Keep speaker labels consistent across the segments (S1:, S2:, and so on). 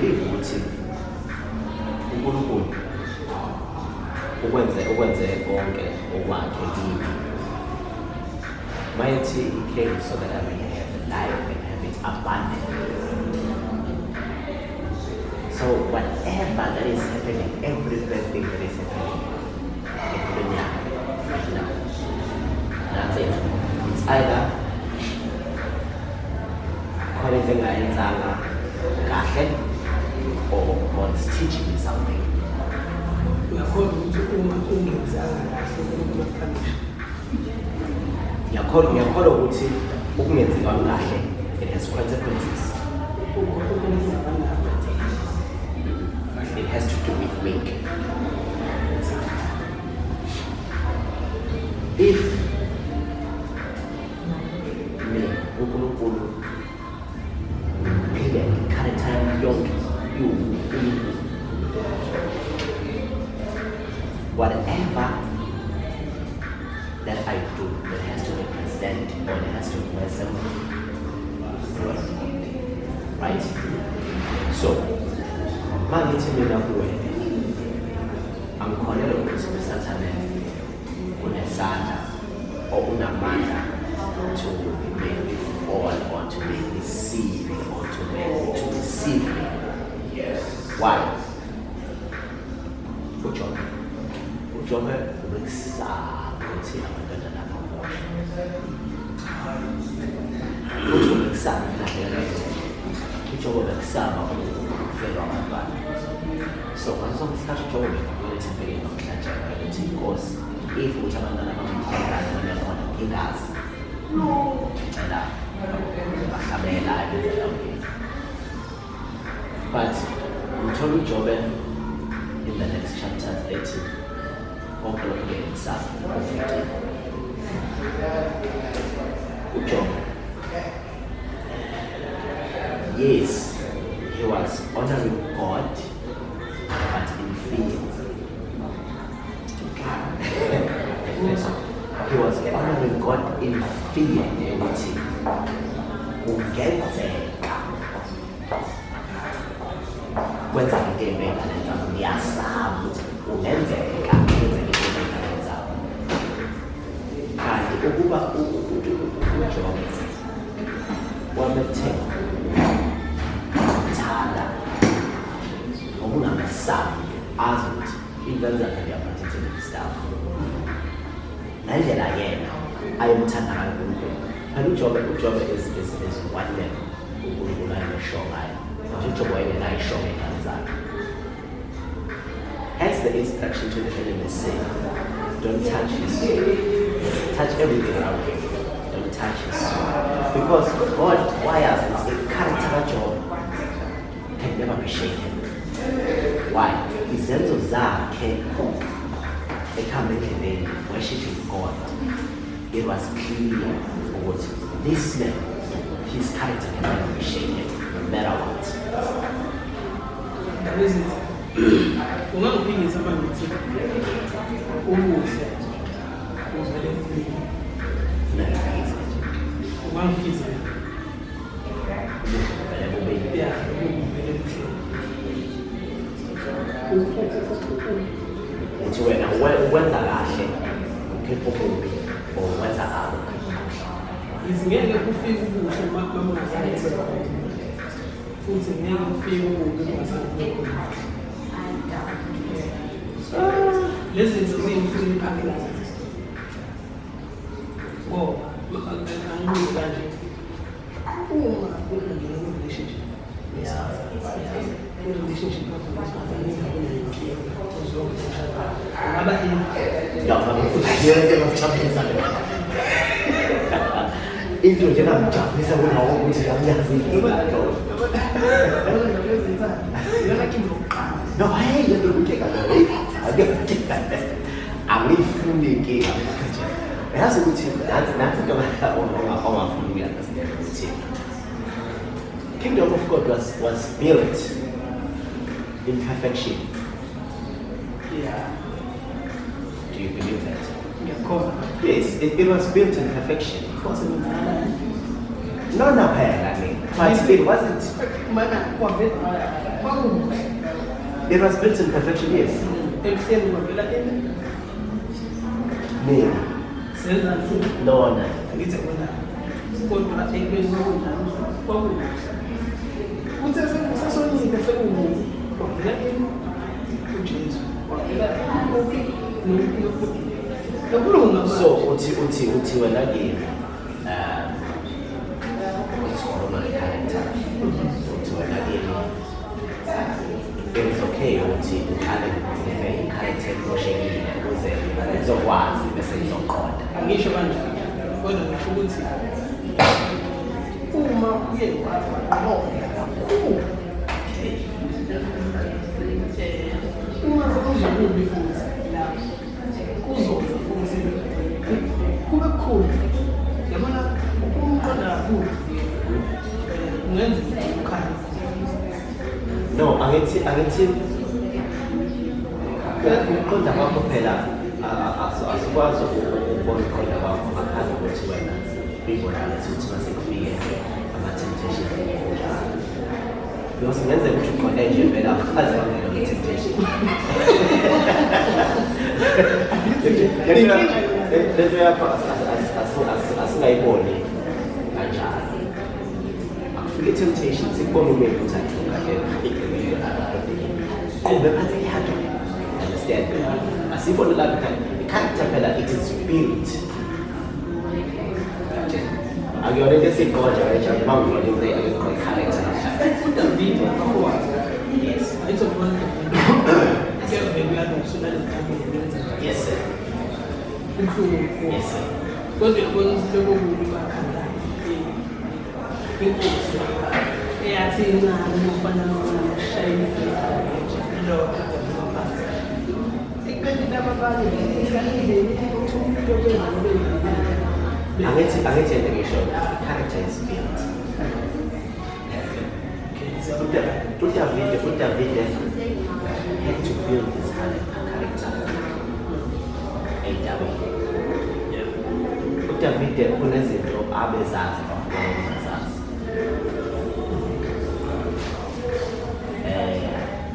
S1: believe ukuthi uNkulunkulu ukwenze konke okwakhe kimi. Mayethi he came so that I may have life and have it abundantly. So whatever that is happening, every bad thing that is happening empilweni yami right now, that's it. It's either khona into engayenzanga kahle or God is teaching me something.
S2: Uyakholwa ukuthi uma ungenzanga kahle uNkulunkulu akuphanishe?
S1: Ngiyakholwa ukuthi ukungenzi kwami kahle, it has consequences.
S2: UNkulunkulu akanabo.
S1: It has to do with me. If me uNkulunkulu phile i-character yami yonke iwuNkulunkulu, whatever that I do that has to represent or that has to resemble the word of God, right? So mangithi mina kuwe angikholelwa ukuthi uSathane unesandla or unamandla to make me fall or to make me sin or to deceive me.
S3: Yes.
S1: Why? UJobe ubekusaba ukuthi abantwana bamoshe, futhi ubekusaba ukulahlekelwa ingcebo. UJobe ubekusaba ukufelwa abantwana. So ngaso sonke isikhathi uJobe bekhulumela ethempelini nomhlatshelo ukuthi, "Inkosi, if ukuthi abantwana bamkhona khona ngingazi, ngicela bahlabela benze yonke into." But ngithola uJobe in the next chapters ethi konke lokhu bengikusaba kuficile uJobe. Yes, he was honoring God, but in fear. He was honoring God in fear ukuthi kungenzeka kwenza into embi ey'nganeni zami. Ngiyasaba ukuthi kungenzeka kwenzeke into embi ey'nganeni zami. Kanti ukuba uJobe wamethemba, thanda ngokungamesabi, azi ukuthi iy'ngane zakhe they are protected and stuff, ngendlela yena ayemthanda ngayo uNkulunkulu. Phela uJobe is one man uNkulunkulu ayenesho ngayo, but uJobe wayengenayisho ngey'ngane zakhe. Hence the instruction to the enemy saying, "Don't touch his soul. Touch everything around him. Don't touch his soul." Because God wayazi ukuthi the character kaJob can never be shaken. Why? Izenzo zakhe ekuhamba endleleni, worshiping God, it was clear ukuthi this man, his character can never be shaken, no matter what.
S2: Ndaba ezithi ungangiphikisa uma ngithi ubuhle buvele kubili.
S1: Funa ngiphikise nje.
S2: Ungangiphikisa.
S1: Ubuhle buvele bubili.
S2: Ya, ububi buvele buhle.
S1: Uthi wena ukwenza kahle ukhipha ububi or ukwenza kabi ukhipha ubuhle?
S2: Yithi ngeke kufike ubuhle uma kungazange kube khona ubuhle, futhi ngeke kufike ububi kungazange kube khona ubuhle. Lezi zinto ziyimfuna iphakelana, ngoba angibuze kanje, uma ungena ku-relationship nesifazane, i-relationship yakho nesifazane ingabe unenkinga uzonke ungaba ini?
S1: Ya, futhi yonke masijabulisa le into nje engamjabulisa kunawo ukuthi angiyazi inkinga.
S2: Iyona kinga yokuqala.
S1: No, hey, lento inkinga, inkinga angiyifuni, inkinga. Yazi ukuthi nansi into ongafuni ukuyi-understand, ukuthi kingdom of God was built in perfection. Do you believe that?
S2: Ngiyakholwa.
S1: Yes, it was built in perfection.
S2: Kwase kwenzakalani?
S1: Nona phela nina. But it wasn't,
S2: Mana kwavela kwakuhle.
S1: It was built in perfection, yes.
S2: Ebuhleni kwavela ini?
S1: Nina.
S2: Senza futhi.
S1: Nona.
S2: Angithi kona. Kodwa ekubeni kwakunjalo kwakuhle. Kuthe sesonile sekuwukubi kwavela ini? UJesu. Kwavela nokulunga.
S1: So uthi wena kimi, isikhuluma nge-character, uthi wena kimi it is okay ukuthi uqale ngibe i-character emoshekile ukuze ngizokwazi bese ngizoqonda.
S2: Angisho kanjalo, kodwa ngisho ukuthi uma uye waqonda kakhulu, uma sekuzokubi futhi la kuzoza futhi kube kukhulu, yabona, umqonda kakhulu, kungenza ukhanye.
S1: No, angithi ukuqonda kwakho phela asikwazi ukubona ukuqonda kwakho ngaphandle kokuthi wena uyibonakalize ukuthi mase kufike ama-temptation njalo, because kungenzeka ukuthi uqonde nje vele akaze wangena kwi-temptation. Lento yakho asingayiboni kanjalo. Akufike i-temptation, sikubona umele ukuthi athi qhube phansi ihanto, understand? Asiyibone lapho i-character phela, it is built. Akuyona into esiyiqonda nje kanjalo. Uma ngibona into, ayikho i-character namhlanje.
S2: UDavid afowabo.
S1: Yes.
S2: Ayizobona uDavid kuyavela uyalusa unalezithamile benza.
S1: Yes sir.
S2: Kubuhlungu.
S1: Yes sir.
S2: Kodwa uyabona ukuthi lokubi bakhanda inkosi eyathi incane umfana omncane ushayela lo phansi ekubeni laba abanye behlalile ukuthi umuntu okwenza kube.
S1: Angithi into ngisho, i-character is built. uDavide had to build his character entabeni. UDavide kunezinto abezazi bafuna ukungazazi.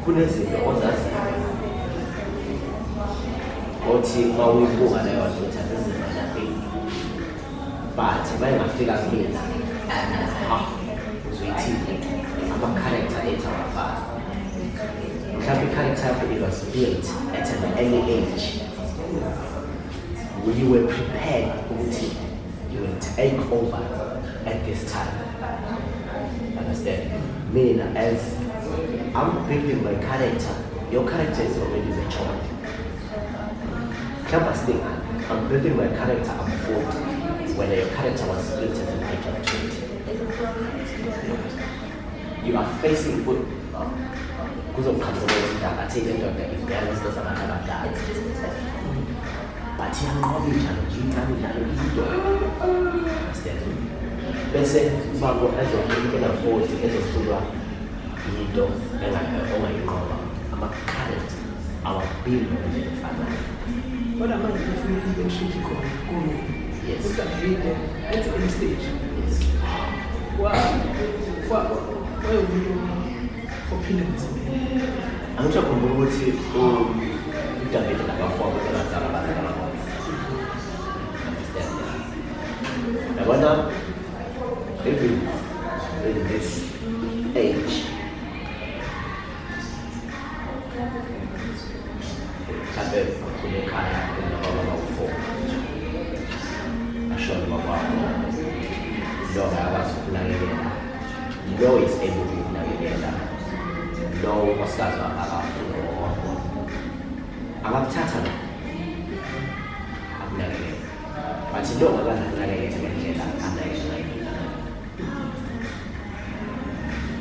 S1: Kunezinto ozaziyo othi uma uyibuka leyo nto uthi, "This is nothing," but uma ingafika kumina, ah, uzoyithini? Ama-character ethu awafani. Mhlawumbe i-character yakho, it was built at an early age. You were prepared ukuthi you will take over at this time, understand? Mina, as I'm building my character, your character is already matured. Mhlawumbe asilingani. I'm building my character, I'm 40, when your character was built at an age of 20. You are facing kuzoqhamuka indaba athi le ndoda ibheka izinto zabantu abadala, but iyanqoba injalo nje, incane njalo into, understand? Bese ubaba ezomuntu ena-40 ezohlulwa into ongayinqoba. Ama-character awabili ngendlela efanayo.
S2: Kodwa manje kufike into e-tricky khona kumina. UDavide at any stage wayewumuntu ophila emzimbeni.
S1: Angisho, khumbula ukuthi uDavide nabafowabo bengazange abazalwa bonke, understand? Yabona, even in this age, mhlawumbe ukhule ekhaya unababa bawu-four, ashone ubaba wakho, lo akakwazi ukunakekela, lo is able ukunakekela, lo unkosikazi akafuni owodwa, angakuthatha lo akunakekele, but lo ngakaze akunakekele ngendlela anakekela ngayo.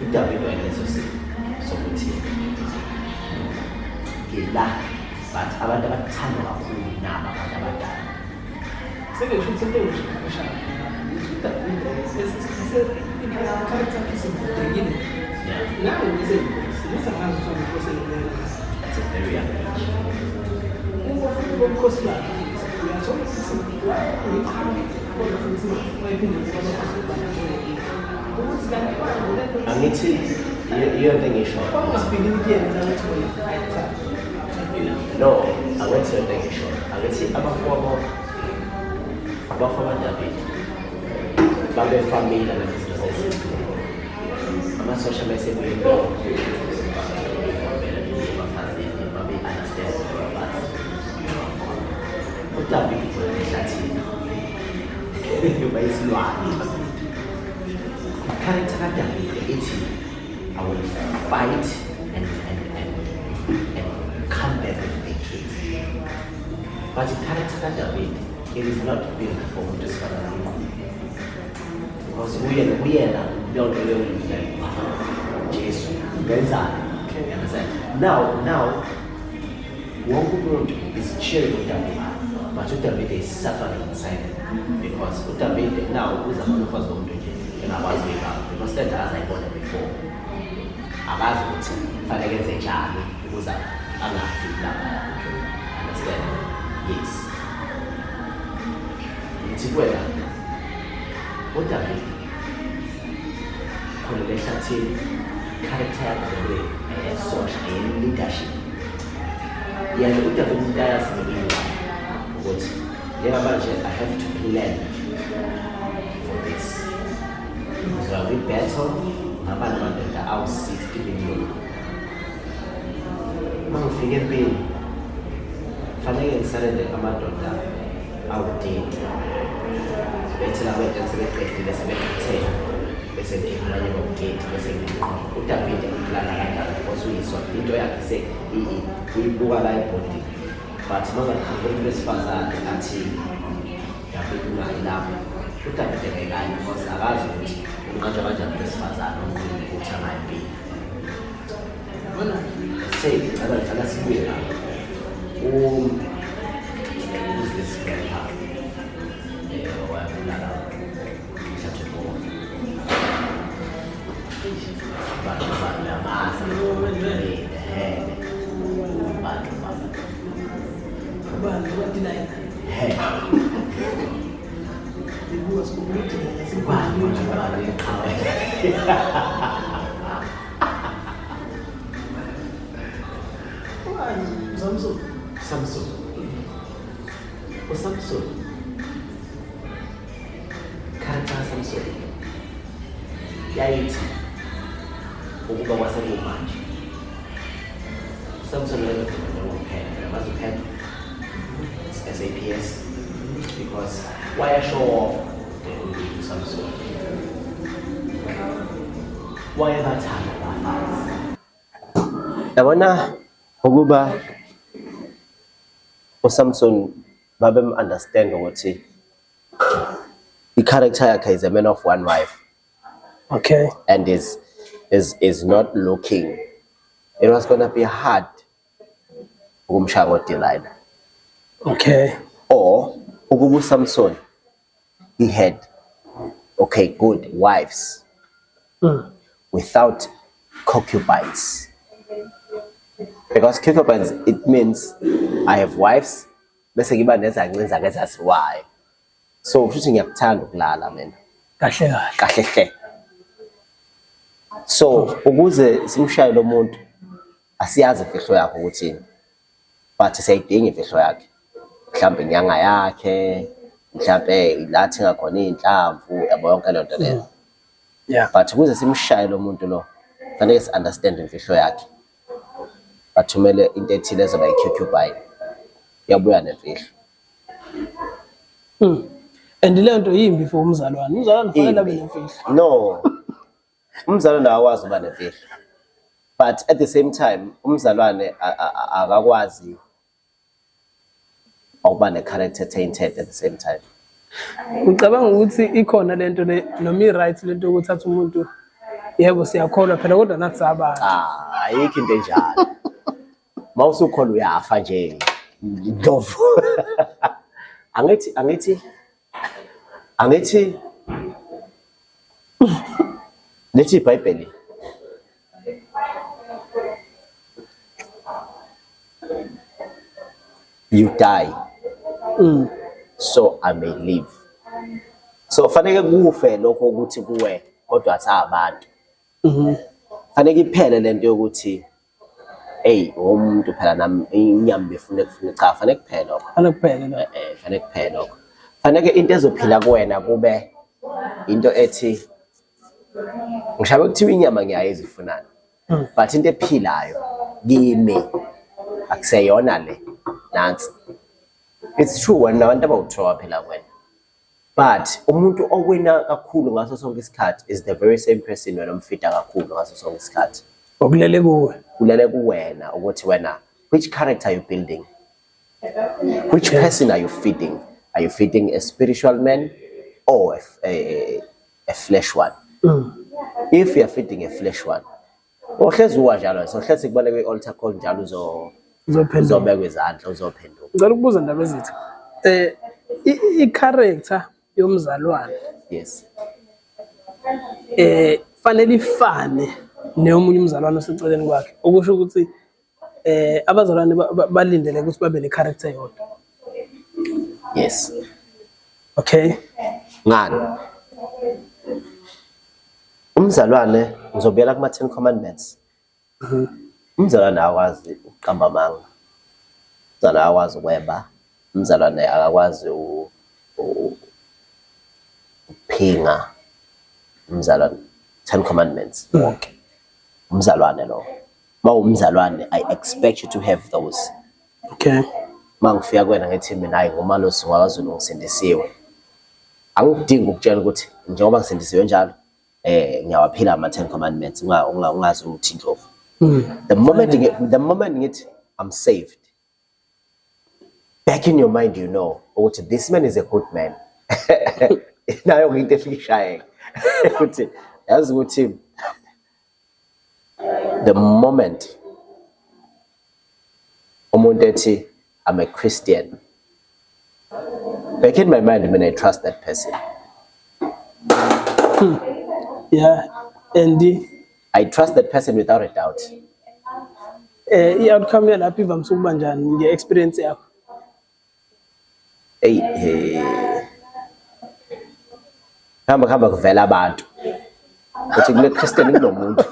S1: UDavid wayeleso simo sokuthi ngila, but abantu abakuthanda kakhulu nabo abantu abadala.
S2: Sengisho ukuthi into engisho ukuthi uDavide i-character yakhe isimdekile. Nawe ngiseyinkosi, ukuthi angazi ukuthi inkosi elunene.
S1: At a very young age.
S2: Uma ufika ubukhosi bakhe futhi uyathola ukuthi uyiqhawe, kodwa futhi wayephinde kuba abafazi. Ukuthi kanti manje le nto
S1: Angithi iyo nto engisho.
S2: kwakungafiki kuyena ukuthi wena, hayi cha.
S1: No, angithi iyo nto engisho. Angithi abafowabo David babefamila nalezinto zezinto. Amasosha mesebuye ebafazini, babe-understand abafazi. UDavid ehlathini bayisilwane. Character kaDavid ithi, "I will fight and come back with victory." But character kaDavid, it is not built for umuntu wesifazane, because kuyena leyo nto leyo, like, Jesu ngenzani? You understand? Now wonke umuntu is cheering uDavid, but uDavid is suffering inside, because uDavid now uzama umfazi womuntu nje engakwazi ukuyibamba, because lento azayibona before, akazi ukuthi kufanele enze njani ukuze angafi lapha. Understand? Yes, ngithi kuwena, uDavid khona lehlathini, character yakhe le eyesosha, eye-leadership. Yena uDavid umuntu ayazi ngelinye ukuthi njengamanje I have to plan for this. Ngizoya kwi-battle ngaba namadoda awu-60 million. Uma ngifika empini faneke ngisalele amadoda awu-30, bethi labo nto sebeqedile, sebekhathele, bese ngikhipha abanye bawu-30, bese ngiqoqa. UDavid uplana kanjalo because uyiswa into yakhe se uyibuka la ebhodini, but uma ngaqhamuka umuntu wesifazane athi, "David, ungayi lapho," uDavid engekani, because akazi ukuthi unqatshwa kanjani umuntu wesifazane omkhulu ukuthi angayi.
S2: Yabona.
S1: Say, ngicela sibuye lapho. Who's this grandpa owayebulala mhlathe bona bantu uyamazi? He, bantu baba.
S2: Ubani uDelilah?
S1: He.
S2: Ibuka sikubona uDelilah.
S1: Ubani ubani iqhawe?
S2: Ubani, Samson?
S1: Samson, uSamson, character kaSamson yayithi ukuba kwasekumanje uSamson wayezoduma njengoPhetro. Yamazi uPhetro, SAPS, because waya-show off uSamson, wayebathanda abafazi, yabona. Ukuba uSamson babem-understand ukuthi i-character yakhe is a man of one wife and is not looking, it was gonna be hard ukumshaya ngoDelilah. Or ukuba uSamson, he had, okay, good wives without concubines, because concubines, it means I have wives bese ngiba nezancinza ezaziwayo, so kusho ukuthi ngiyakuthanda ukulala mina.
S2: Kahle kahle.
S1: Kahle hle. So ukuze simshaye lo muntu, asiyazi imfihlo yakhe ukuthi yini, but siyayidinga imfihlo yakhe, mhlawumbe inyanga yakhe, mhlawumbe la athenga khona iy'nhlamvu, yabo, yonke leyo nto leyo. But ukuze simshaye lo muntu lo, fanele si-understand imfihlo yakhe. Bathumele into ethile ezoba i-concubine, iyabuya nemfihlo.
S2: And leyo nto yimbi for umzalwane. Umzalwane kufanele abe
S1: Imbi.
S2: nemfihlo.
S1: No, umzalwane akakwazi ukuba nemfihlo, but at the same time umzalwane akakwazi ukuba ne-character tainted at the same time.
S2: Ngicabanga ukuthi ikhona lento le noma i-right lento yokuthatha umuntu, yebo, siyakholwa phela, kodwa nathi sabantu.
S1: Ah, ayikho into enjalo. Uma usukholwa uyafa nje, Ndlovu. Angithi lithi iBhayibheli, "You die so I may live." So fanele kufe lokho ukuthi kuwe. Kodwa sabantu. Fanele iphele lento yokuthi hey, umuntu phela nami inyama befuna kufuna, cha, fanele kuphele lokho.
S2: Fanele kuphele lokho.
S1: Fanele kuphele lokho. Fanele into ezophila kuwena kube into ethi ngishabe kuthiwa inyama ngiyayizwa ifunani. But into ephilayo kimi akuseyona le nansi. It's true, wena nabantu abawu-two abaphila kuwena. But umuntu owina kakhulu ngaso sonke isikhathi is the very same person wena omfida kakhulu ngaso sonke isikhathi.
S2: Okulele kuwe.
S1: Kulele kuwena ukuthi wena, which character are you building? Which person are you feeding? Are you feeding a spiritual man or a flesh one? If you are feeding a flesh one, ohlezi uwa njalo, sohlezi kubona kwi-altar call njalo
S2: uzophenduka.
S1: Uzobekwa izandla, uzophenduka.
S2: Ngicela ukubuza, ndaba ezithi i-character yomzalwane fanele ifane neyomunye umzalwane oseceleni kwakhe, okusho ukuthi abazalwane balindele ukuthi babe ne-character eyodwa?
S1: Yes.
S2: Okay.
S1: Ngani? Umzalwane, ngizobuyela kuma-Ten Commandments. Umzalwane akwazi ukuqamba amanga. Umzalwane akwazi ukweba. Umzalwane akakwazi ukuphinga. Umzalwane, Ten Commandments wonke. Umzalwane lo. Mawumzalwane, I expect you to have those. Mangifika kuwena ngithi mina, hayi, ngumalusi wakwaZulu, ngisindisiwe. Angidingi ukutshela ukuthi njengoba ngisindisiwe njalo ngiyawaphila ama Ten Commandments, ungazi ukuthi indlovu. The moment ngithi I'm saved, back in your mind you know ukuthi this man is a good man. Nayo into efika ishayeke ukuthi yazi ukuthi the moment umuntu ethi I'm a Christian, back in my mind when I trust that person.
S2: Yeah, and
S1: I trust that person without a doubt.
S2: I-outcome yalapho ivamise ukuba njani nge-experience yakho?
S1: Hey, hey. Hamba hamba kuvela abantu. Uthi kule Christian kunomuntu.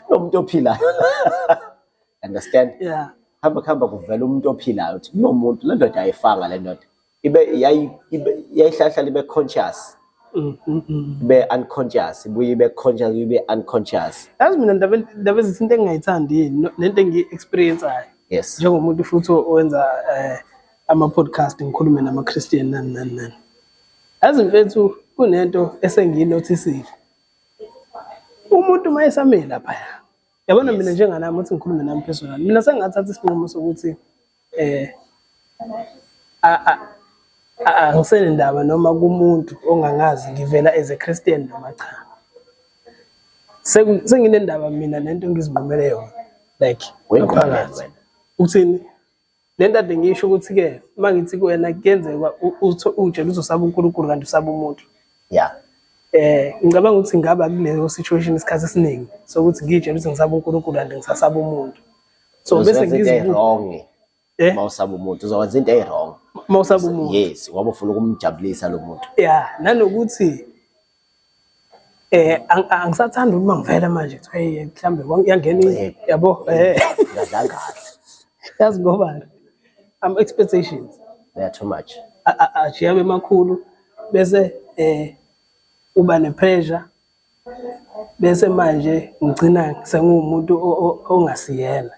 S1: Kunomuntu ophilayo. Understand?
S2: Yeah.
S1: Hamba hamba kuvela umuntu ophilayo, uthi kunomuntu, le ndoda ayifanga, le ndoda. Ibe yayi ibe yayihlahla ibe conscious. Ibe unconscious, ibuye ibe conscious, ibe unconscious.
S2: Yazi mina, ndaba ezithi into engingayithandi yini nento engiyi-experience-ayo njengomuntu futhi owenza ama-podcast, ngikhulume nama-Christian, nani nani nani. Yazi mfethu, kunento esengiyinothisile. Umuntu uma esamile laphaya, yabona, mina njenganami, uthi ngikhulume nami personal, mina sengingathatha isinqumo sokuthi angisenendaba noma kumuntu ongangazi ngivela as a Christian noma cha. Senginendaba mina nento engizinqumele yona, like
S1: Uyinqumele
S2: ngaphakathi.
S1: wena.
S2: Uthini? Le nto ade ngisho ukuthi-ke uma ngithi kuwena kuyenzeka utshela ukuthi usaba uNkulunkulu kanti usaba umuntu. Ngicabanga ukuthi ngaba kuleyo situation isikhathi esiningi sokuthi ngiyitshela ukuthi ngisaba uNkulunkulu kanti ngisasaba umuntu. So bese
S1: Uzokwenza into
S2: ngizibuka
S1: e-wrong.
S2: Eh?
S1: Mawusaba umuntu uzokwenza into e-wrong.
S2: Mawusaba umuntu.
S1: Yes, ngoba ufuna ukumjabulisa lo muntu.
S2: Yeah, nanokuthi angisathandi ukuthi mangivela manje kuthiwa hey, mhlambe yangena yabo
S1: Ngadlanga kahle.
S2: Yazi ngoba am expectations
S1: They are too much.
S2: Ajiya emakhulu, bese uba ne-pressure, bese manje ngigcina senguwumuntu ongasiyena.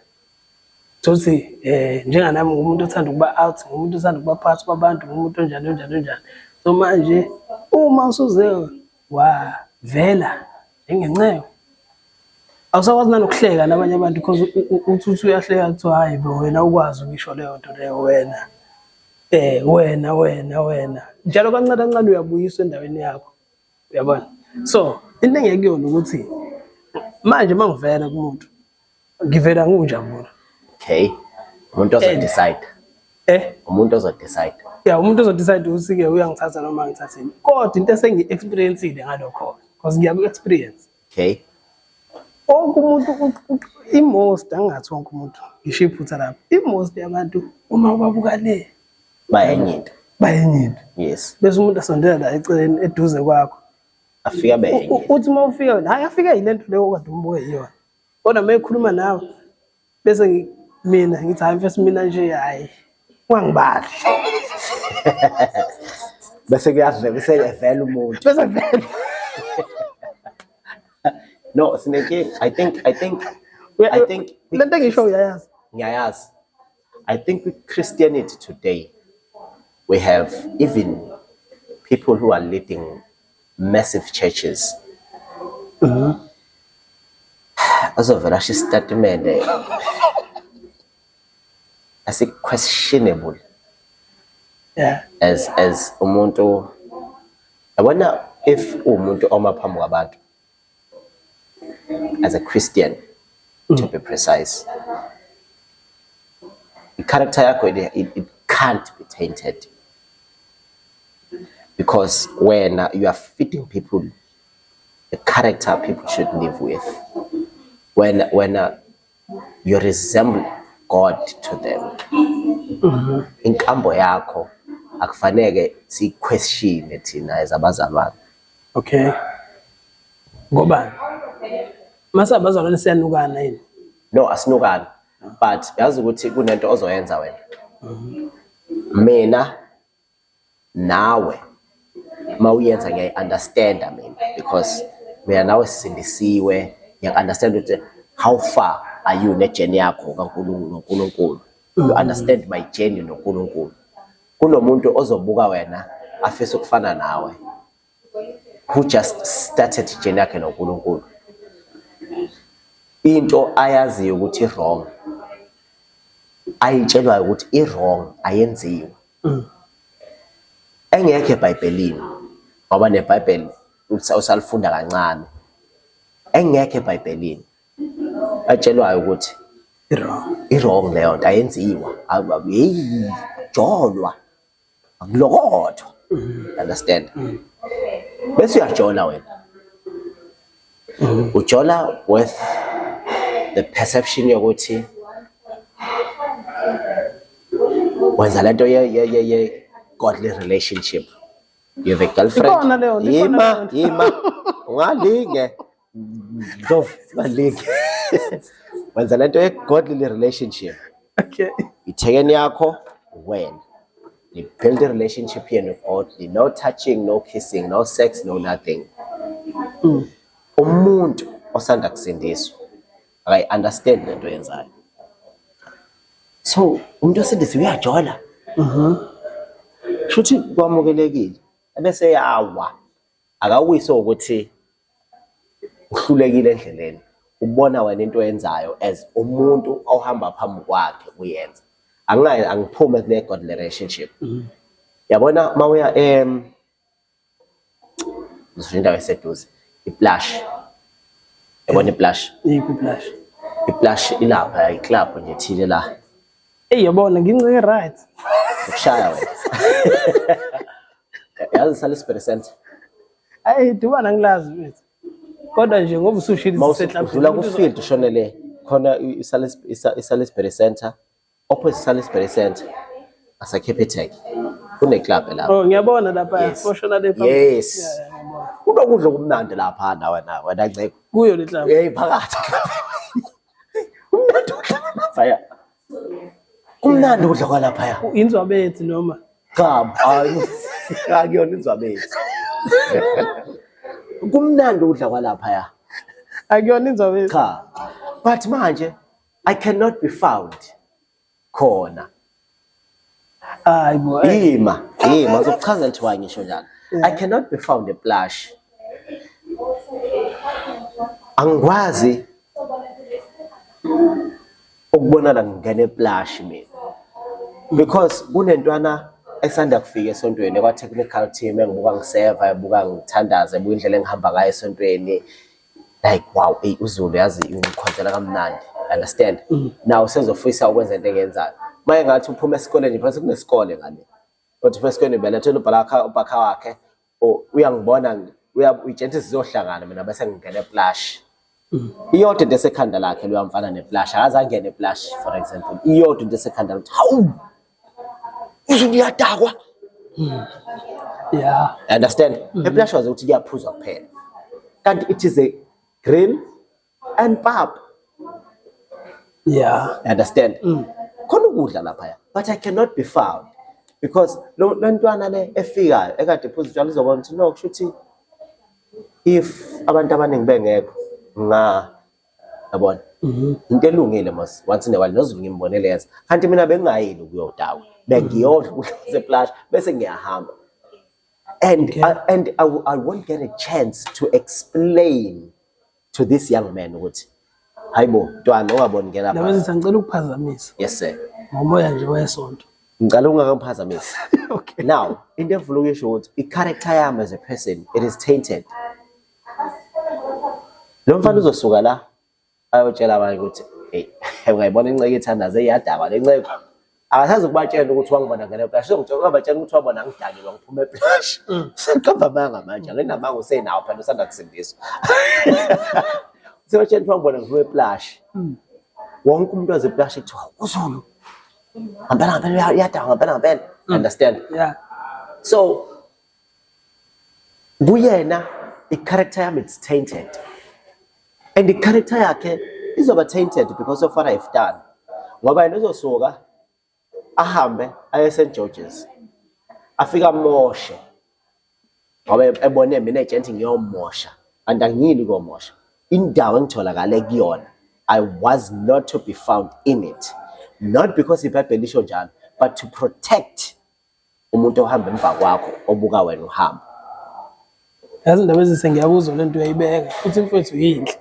S2: Thothi njenganami ngumuntu othanda ukuba out, ngumuntu othanda ukuba phakathi kwabantu, ngumuntu onjani onjani onjani. So manje uma usuze wavela njengenceku, awusakwazi nanokuhleka nabanye abantu, because uthi uyahleka, kuthiwa hayi bo, wena ukwazi ukusho leyo nto leyo, wena wena wena wena njalo kancane kancane uyabuyiswa endaweni yakho, uyabona. So into engiyekuyona ukuthi manje mangivela kumuntu, ngivela ngiwunjabulo.
S1: Okay. Umuntu ozo-decide.
S2: Eh?
S1: Umuntu ozo-decide.
S2: Yeah, umuntu ozo-decide ukuthi-ke uyangithatha noma angithathini. Kodwa into esengiyi-experience-ile ngalokho, because ngiyaku-experience. Wonke umuntu, i-most, angingathi wonke umuntu, ngisho iphutha lapho. I-most yabantu uma ubabuka le
S1: bayenye into.
S2: Bayenye into. Bese umuntu asondela la eceleni eduze kwakho.
S1: Afika benye.
S2: Uthi uma ufika wena, hayi afike yile nto leyo okade umbuke yiyona. Kodwa uma ekhuluma nawe bese mina ngithi hayi mfethu mina nje hayi ungangibali.
S1: Bese kuyavela bese evela umuntu.
S2: Bese vele
S1: No, sinenkinga. I think
S2: lento engisho uyayazi.
S1: Ngiyayazi. I think with Christianity today, we have even people who are leading massive churches. Azovela asho isitatimende asi-questionable as umuntu, yabona, if uwumuntu oma phambi kwabantu as a Christian, to be precise, i-character yakho it can't be tainted because when you are feeding people the character people should live with, when you resemble God to them, inkambo yakho akufaneke siyi-question thina as abazalwane.
S2: Okay. Ngobani? Mase abazalwane siyanukana yini?
S1: No, asinukani, but yazi ukuthi kunento ozoyenza wena, mina nawe mawuyenza ngiyayi-understanda mina, because mina nawe sisindisiwe. Ngiya-understand ukuthi how far are you ne-journey yakho kaNkulunkulu noNkulunkulu. You understand my journey noNkulunkulu. Kunomuntu ozobuka wena afise ukufana nawe, who just started journey yakhe noNkulunkulu, into ayaziyo ukuthi wrong, ayitshelwayo ukuthi i-wrong, ayenziwe, engekho eBhayibhelini, ngoba neBhayibheli usalifunda kancane, engekho eBhayibhelini, atshelwayo ukuthi
S2: I-wrong.
S1: I-wrong leyo nto, ayenziwa. Hey, jolwa akulokothwa, understand? Bese uyajola wena, ujola with the perception yokuthi wenza lento ye godly relationship. You have a girlfriend.
S2: Ikhona leyo nto, ikhona
S1: Yima.
S2: leyo nto.
S1: Yima, ungalinge, Ndlovu, ungalinge. Wenza lento ye godly relationship. Ithekeni yakho wena, ni build a relationship yenu godly, no touching, no kissing, no sex, no nothing. Umuntu osanda kusindiswa akayi-understand lento yenzayo. So umuntu osindisiwe uyajola, shuthi kwamukelekile, ebese yawa. Akawise ukuthi uhlulekile endleleni, ubona wena into oyenzayo as umuntu ohamba phambi kwakhe uyenza. Angingayi, angiphume kule godly relationship. Yabona mawuya ngisho indawo eseduze, iPlush, yabona iPlush?
S2: Yiphi iPlush?
S1: IPlush ilapha, i-club nje thile la.
S2: Ey, yabona ngincike, right.
S1: Ukushaya wena, yazi Salisbury Center?
S2: Ayi, dubana ngilazi mfethu. Kodwa nje ngoba usushilo.
S1: Udlula ku-field ushonele khona i-Salisbury Center, opposite Salisbury Center asa-Capitec, kune-club lapho.
S2: Oh, ngiyabona lapha.
S1: Yes.
S2: Oshona le phambili.
S1: Yes.
S2: Yeah, ngiyabona.
S1: Kunokudla okumnandi lapha wena, wena Nceko.
S2: Kuyo le club.
S1: Hey, phakathi. Kumnandi ukudla kwalaphaya. Kumnandi ukudla kwalaphaya.
S2: Inzwabethi noma?
S1: Cha, hayi, akuyona inzwabethi. Kumnandi ukudla kwalaphaya.
S2: Akuyona inzwabethi.
S1: Cha. But manje I cannot be found khona.
S2: Hayi bo. Eh.
S1: Ima, ima, ngizokuchazela ukuthi why ngisho njalo. I cannot be found ePlush. Angikwazi ukubonana ngingena ePlush mina. Because kunentwana esanda kufika esontweni kwa technical team engibuka ngiseva, ebuka ngithandaza, ebuka indlela engihamba ngayo esontweni. Like, wow, hey, uZulu yazi ungikhonzela kamnandi. Understand? Now sezofisa ukwenza into engiyenzayo. Maye ngathi uphuma esikoleni, phela kunesikole ngale. Kodwa uphuma esikoleni belethela ubhalakha ubhakha wakhe, uyangibona, uyitshela sizohlangana, mina bese ngingena ePlush. Iyodwa into esekhanda lakhe loya mfana nePlush, akaze angene ePlush, for example. Iyodwa into esekhanda lakhe, hawu! Uzulu uyadakwa. Understand? EPlush wazi ukuthi kuyaphuzwa kuphela. Kanti it is a grill and pap. You understand? Khona ukudla laphaya, but I cannot be found because lo ntwana le efikayo ekade iphuza utshwala izobona ukuthi no, kusho ukuthi if abantu abaningi bengekho nga yabona into elungile mos once in a while noZulu ngimbonele yenza, kanti mina bengingayile ukuyodakwa, bengiyodla ukudla kwaseplash bese ngiyahamba and I won't get a chance to explain to this young man ukuthi hayibo ntwana, ungaboni ngena
S2: lapha. Ndabezitha, ngicela ukuphazamisa.
S1: Yes sir.
S2: Ngomoya nje wesonto.
S1: Ngicela ungakangiphazamisi. Now into engifuna ukuyisho ukuthi i-character yami as a person, it is tainted. Lo mfana uzosuka la ayotshela abanye ukuthi hey, ungayibona inceke ithandaze, iyadakwa le nceke. Akasazi ukubatshela ukuthi wangibona ngena eplash, uzongitshela, ungabatshela ukuthi wabona ngidakiwe ngiphuma eplash. Seqamba amanga manje, anginamanga, usenawo phela, usanda kusindiswa. Usebatshela ukuthi wangibona ngiphuma eplash. Wonke umuntu wazeplash kuthiwa uZulu ngempela ngempela uyadakwa ngempela ngempela. Understand?
S2: Yeah.
S1: So kuyena i-character yami, it's tainted, and i-character yakhe izoba tainted because of what I've done, ngoba yena uzosuka ahambe aye St George's, afika amoshe ngoba ebone mina agent ngiyomosha, kanti angiyili komosha. Indawo engitholakale kuyona, I was not to be found in it, not because iBhayibheli lisho njalo, but to protect umuntu ohamba emva kwakho obuka wena uhamba.
S2: Yazi indaba ezise, ngiyakuzwa lento uyayibeka futhi mfethu, yinhle.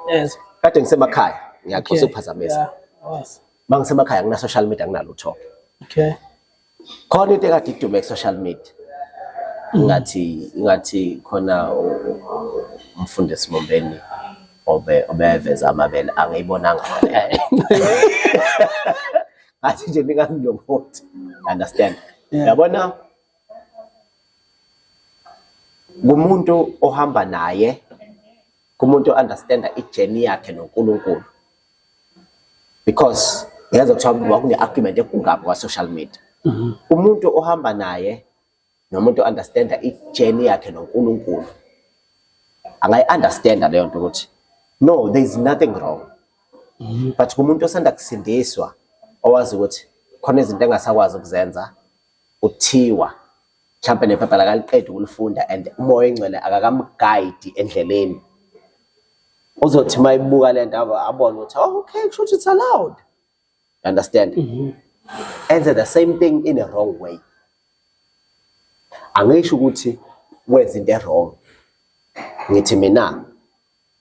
S2: Yes.
S1: Kade ngisemakhaya, ngiyaxosa ukuphazamisa.
S2: Yeah.
S1: Uma ngisemakhaya ngina social media, nginalutho. Khona into ekade idume ku-social media, ngathi khona umfundisi Mombeni obe obeveza amabele, angiyibonanga, ngathi nje ningangilobothi, understand?
S2: Yeah.
S1: Yabona kumuntu ohamba naye, kumuntu understanda i-journey yakhe noNkulunkulu, because ngiyeza kuthiwa kwakune-argument ekungabi kwa-social media. Umuntu ohamba naye nomuntu understanda i-journey yakhe noNkulunkulu angayi-understanda leyo nto ukuthi no, there is nothing wrong. But kumuntu osanda kusindiswa, owazi ukuthi khona izinto engasakwazi ukuzenza, uthiwa mhlawumbe nephepha lakaliqedi ukulifunda and umoya oyingcwele akakamguide endleleni, uzothi uma ibuka le nto abone ukuthi oh okay, kusho ukuthi it's allowed. You understand? Enze the same thing in a wrong way. Angisho ukuthi wenza into e-wrong, ngithi mina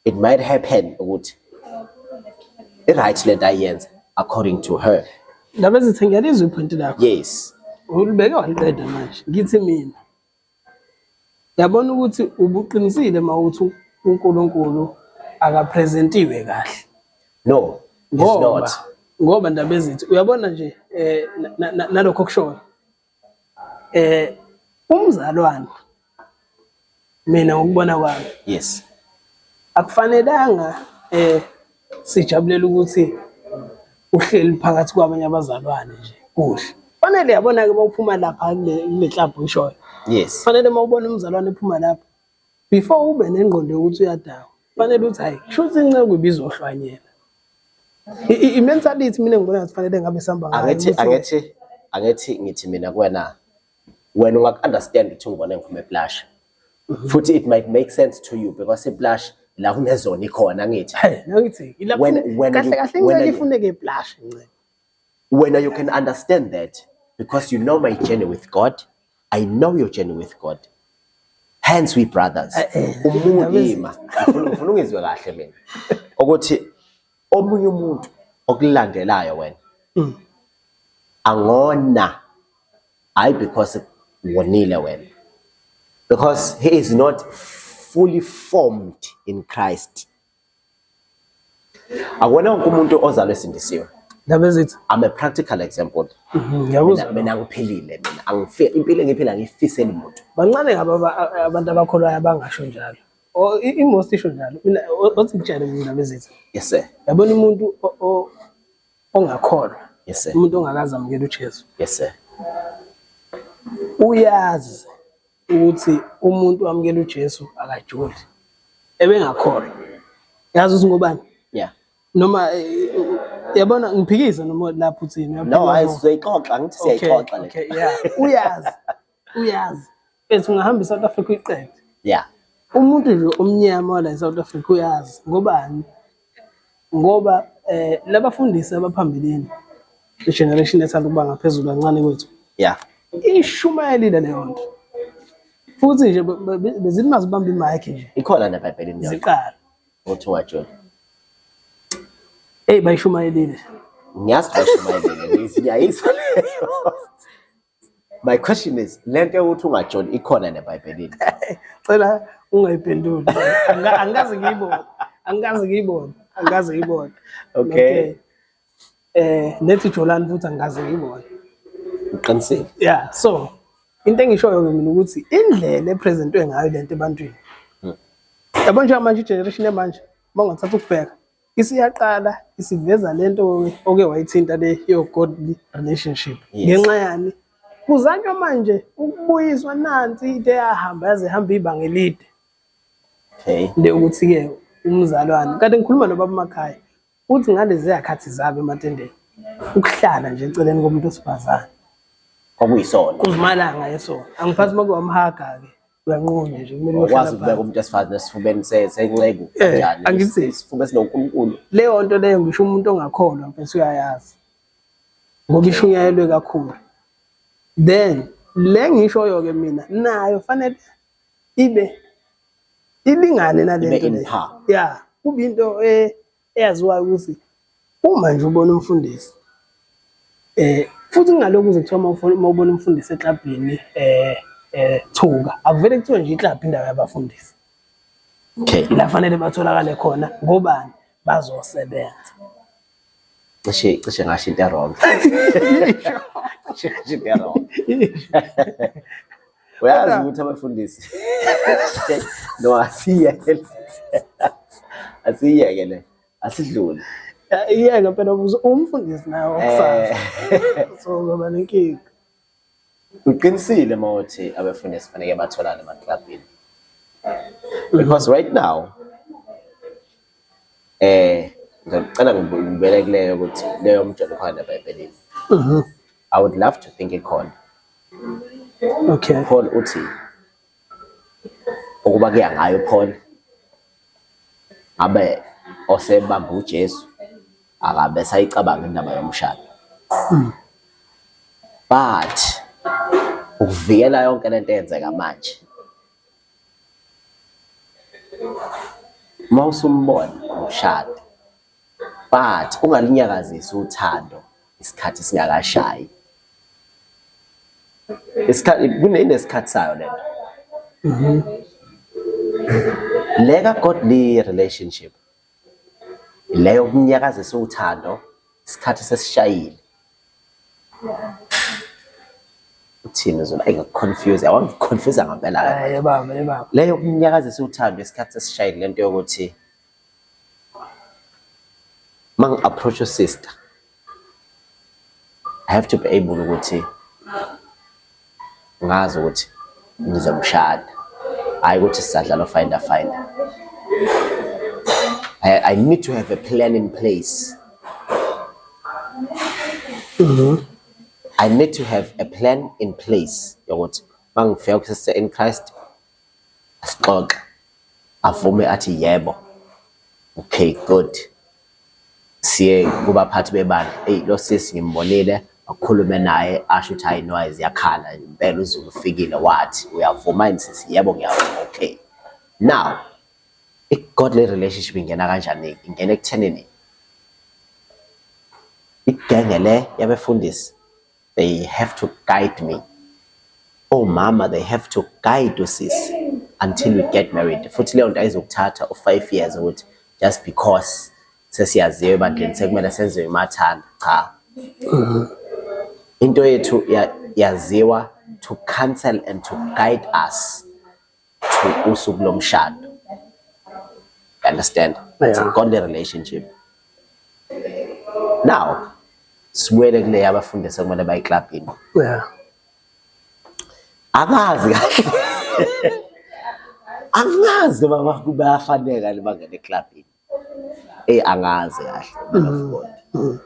S1: it might happen ukuthi i-right lento ayenza according to her.
S2: Ndaba ezithi, ngiyalizwa ipoint lakho. Ulibeke waliqeda. Manje ngithi mina, yabona ukuthi ubuqinisile mawuthi uNkulunkulu akapresentiwe kahle.
S1: No, he's
S2: Ngoba
S1: not.
S2: Ngoba ndaba ezithi, uyabona nje nalokho okushoyo, umzalwane, mina ngokubona kwami, akufanelanga sijabulela ukuthi uhleli phakathi kwabanye abazalwane nje kuhle. Fanele yabona ke mawuphuma lapha kule club uyishoyo, fanele mawubona umzalwane ephuma lapha, before ube nengqondo yokuthi uyadakwa, fanele uthi hayi, kusho ukuthi inceku ibizohlwanyela. I-mentality mina ngibona ngathi fanele ngabe sihamba ngayo.
S1: Angithi angithi ngithi mina kuwena, wena ungaku-understand ukuthi ungibone ngiphuma eplash, futhi it might make sense to you because iplash la kunezona ikhona, angithi?
S2: Hey, ngithi ilapho
S1: Wena
S2: kahle kahle
S1: wena
S2: inceke ifuneke iplash inceke.
S1: Wena you can understand that because you know my journey with God, I know your journey with God, hence we brothers. Umuntu ima, ngifuna ungizwe kahle mina ukuthi omunye umuntu okulandelayo wena angona, hayi because wonile wena, because he is not fully formed in Christ. Akuwona wonke umuntu ozalwe esindisiwe.
S2: Ndaba ezithi,
S1: I'm a practical example.
S2: Ngiyakuzwa.
S1: Mina ngiphilile, mina angifi impilo engiphila ngifiseli muntu.
S2: Bancane kabi abantu abakholwayo abangasho njalo. I-most isho njalo. Mina othi ngitshele mina, ndaba ezithi.
S1: Yes sir.
S2: Yabona umuntu ongakholwa,
S1: Yes sir.
S2: umuntu ongakaze amukele uJesu,
S1: Yes sir.
S2: Uyazi ukuthi umuntu amukela uJesu akajoli. Ebengakholwa. Yazi ukuthi ngobani?
S1: Yeah.
S2: Noma yabona ngiphikise noma lapho uthini?
S1: No, hayi, sizoyixoxa, ngithi siyayixoxa le.
S2: Okay, yeah. Uyazi. Uyazi. Mfethu, ungahamba iSouth Africa uyiqede. Umuntu nje omnyama wala eSouth Africa uyazi ngobani? Ngoba labafundisi abaphambilini, i-generation ethanda ukuba ngaphezulu kancane kwethu. Ishumayelile leyo nto. Futhi nje bezithi mazibamba imic nje.
S1: Ikhona neBhayibhelini leyo.
S2: Ziqala.
S1: Uthi wajona.
S2: Hey, bayishumayelile.
S1: Ngiyazi bayishumayelile, ngiyayizwa leyo. My question is, lento yokuthi ungajoli ikhona neBhayibhelini?
S2: Cela ungayiphenduli. Angikaze ngiyibone. Angikaze ngiyibone. Angikaze ngiyibone.
S1: Okay.
S2: Nethi jolani futhi angikaze ngiyibone.
S1: Uqinisile.
S2: Yeah, so into engishoyo ke mina ukuthi indlela epresentwe ngayo lento ebantwini. Yabo nje manje igeneration yamanje mangathatha ukubheka isiyaqala isiveza lento oke wayithinta le yo godly relationship. Ngenxa yani kuzanywa manje ukubuyiswa nansi into eyahamba yaze ihamba ibanga elide. Le ukuthi ke umzalwane kade ngikhuluma nobaba emakhaya uthi ngalezi yakhathi zabo ematendeni ukuhlala nje eceleni komuntu osifazane
S1: kwakuyisona
S2: kuzimalanga yesona angiphathi makuwamhaga ke uyanqunya nje kumele
S1: ukwazi
S2: uyohlala
S1: ukubeka
S2: phansi.
S1: umuntu esifazane esifubeni senceku kanjani?
S2: Angithi.
S1: Isifuba esinoNkulunkulu.
S2: Leyo nto leyo ngisho umuntu ongakholwa mfethu uyayazi ngoba ishunyayelwe kakhulu. Then le ngishoyo ke mina nayo fanele ibe ilingane nale
S1: Ibe
S2: nto
S1: in
S2: le.
S1: par.
S2: Yeah, kube into eyaziwayo ukuthi uma nje ubona umfundisi futhi kungalokhu kuze kuthiwa uma ubona umfundisi eklabhini thuka akuvele kuthiwe nje iklabhu indawo yabafundisi. La fanele batholakale khona ngobani bazosebenza.
S1: Cishe ngasho into wrong. Cishe ngasho into wrong. Uyazi ukuthi abafundisi no asiyeke. Asiyeke le. Asidlule.
S2: Iyeke phela umfundisi nawe okusasa. So uzoba nenkinga.
S1: Uqinisile mawuthi abafundisi fanele batholane emaklabhini. Because right now ngicela ngibele kuleyo ukuthi leyo mjolo khona eBhayibhelini. I would love to think ikhona. Paul uthi ukuba kuya ngayo Paul ngabe osebamba uJesu akabe sayicabanga indaba yomshado. But ukuvikela yonke lento eyenzeka manje mawusumbona umshado but ungalinyakazisi uthando isikhathi singakashayi. Isikhathi kunesikhathi sayo lento. Le ka godly relationship leyo kunyakazisa uthando isikhathi sesishayile. Uthini Zulu? Ayi, ngakuconfuse, awangiconfuse ngempela.
S2: Hayi baba, hey baba.
S1: Leyo kunyakazisa uthando isikhathi sesishayile lento yokuthi mangi approach your sister I have to be able ukuthi ngazi ukuthi ngizomshada, hayi ukuthi sisadlala finder finder. I need to have a plan in place. I need to have a plan in place yokuthi mangifika ku sister in Christ asixoxe, avume athi yebo, okay good, siye kubaphathi bebandla, hey lo sisi ngimbonile, akhulume naye asho ukuthi hayi no ziyakhala impela uZulu ufikile wathi uyavuma yini sisi, yebo ngiyavuma, okay. Now i-godly relationship ingena kanjani? Ingena ekuthenini igenge le yabefundisi they have to guide me, omama they have to guide usisi until we get married. Futhi leyo nto ayizokuthatha u-5 years ukuthi just because sesiyaziwa ebandleni sekumele senziwe imathanda. Cha, into yethu yaziwa to counsel and to guide us to usuku lomshado. You understand? It's a godly relationship. Now sibuyele kule abafundisi okumele bayiklabhini. Akazi kahle. Angazi noma bayafaneka yini bangene eklabhini. Eyi angazi kahle, man of God.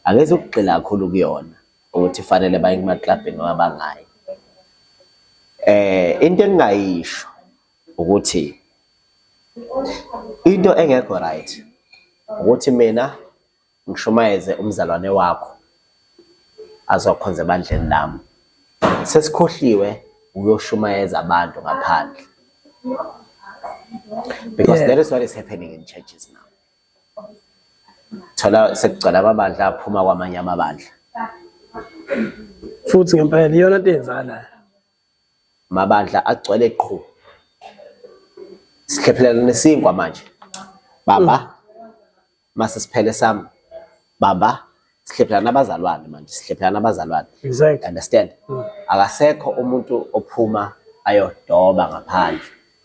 S1: Angizukugxila kakhulu kuyona ukuthi fanele baye kumaklabhini noma bangayi. Into engingayisho ukuthi into engekho right ukuthi mina ngishumayeze umzalwane wakho azokhonza ebandleni lami. Sesikhohliwe ukuyoshumayeza abantu ngaphandle. Because that is what is happening in churches now. Thola sekugcwala amabandla aphuma kwamanye amabandla.
S2: Futhi ngempela iyona nto eyenzakalayo.
S1: Amabandla agcwele qhu. Sihlephelana nesinkwa manje. Baba, mase siphele sami. Baba, sihlephelana abazalwane manje, sihlephelana abazalwane. Understand? Akasekho umuntu ophuma ayodoba ngaphandle.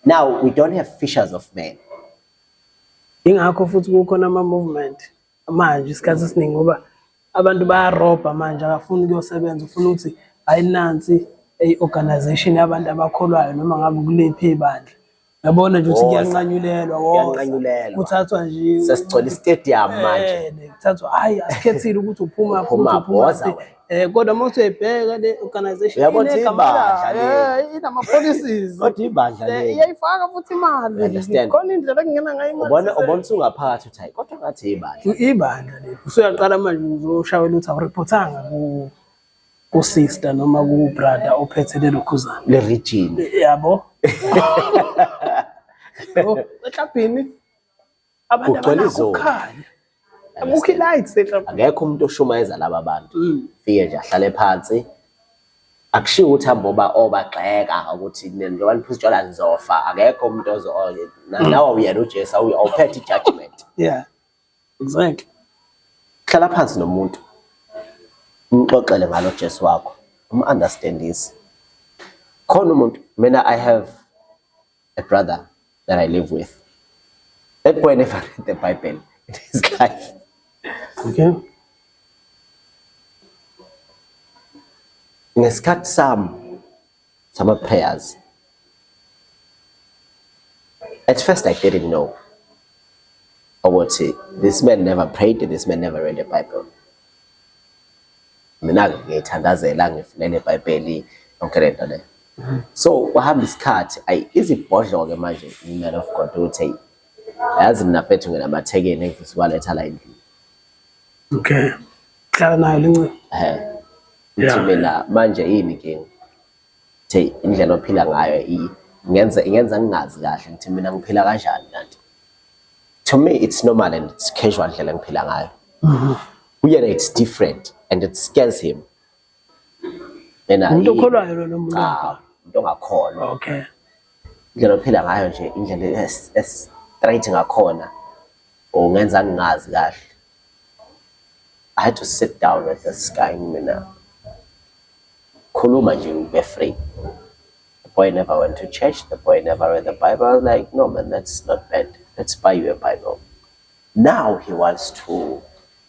S1: Now we don't have fishers of men.
S2: Ingakho futhi kukhona ama-movement manje isikhathi esiningi ngoba abantu bayarobha manje, akafuni ukuyosebenza, ufuna ukuthi hayi nansi i-organization yabantu abakholwayo noma ngabe kuliphi ibandla. Yabona nje ukuthi
S1: Woza.
S2: kuyanqanyulelwa, woza.
S1: Kuyanqanyulelwa.
S2: Kuthathwa nje
S1: Sesigcwele istadium manje.
S2: Kuthathwa hayi asikhethile ukuthi uphuma
S1: Uphuma,
S2: futhi uphuma
S1: woza
S2: phi.
S1: wena.
S2: Kodwa uma usuyibheka le organization
S1: Uyabona ukuthi
S2: inegama
S1: ibandla
S2: layo,
S1: leli.
S2: inama-policies.
S1: Kodwa ibandla leli.
S2: Iyayifaka futhi imali.
S1: Understand?
S2: Khona indlela ekungena ngayo imali.
S1: Ubona usungaphakathi uthi hayi kodwa ngathi ibandla.
S2: Ibandla leli. Usuyaqala manje uzoshayela ukuthi awureportanga ku sister noma ku brother ophethe lelo khuzana.
S1: Le region.
S2: Yabo. Yabo, eklabhini abantu
S1: Kugcwele
S2: abanakho
S1: izoni.
S2: ukukhanya. Akukho i-lights eklabhini.
S1: Akekho umuntu oshumayeza laba bantu. Fike nje ahlale phansi. Akushiwo ukuthi hamba oba obagxeka ukuthi njengoba niphuza utshwala nizofa. Akekho umuntu ozo nawe uyena uJesu awuphethe i-judgment.
S2: Yeah. Exactly.
S1: Hlala phansi nomuntu. Umxoxele ngalo Jesu wakho. Um-understandise. Khona umuntu, mina I have a brother that I live with. That boy never read the Bible in his life.
S2: Okay.
S1: Ngesikhathi sami sama prayers. At first I didn't know ukuthi this man never prayed, this man never read the Bible. Mina-ke ngiyithandazela ngifunele iBhayibheli yonke le nto leyo. So kwahamba isikhathi ayi izibhodlo-ke manje man of God ukuthi hey yazi mina mfethu nginamathekeni engifisa ukuwaletha la endlini.
S2: Okay. Hlala nayo lencane.
S1: Ngithi mina manje yini inkinga? Thi indlela ophila ngayo ingenza ngingazi kahle ngithi mina ngiphila kanjani kanti. To me it's normal and it's casual indlela engiphila ngayo. Kuyena it's different and it scares him. Yena
S2: Umuntu
S1: yini?
S2: okholwayo lo noma umuntu
S1: Cha,
S2: ongakholwa?
S1: umuntu ongakholwa.
S2: Okay.
S1: Indlela ophila ngayo nje indlela straight ngakhona ungenza ngingazi kahle. I had to sit down with this guy mina. Khuluma nje ube free. The boy never went to church. The boy never read the Bible. I was like, no man, that's not bad. Let's buy you a Bible. Now he wants to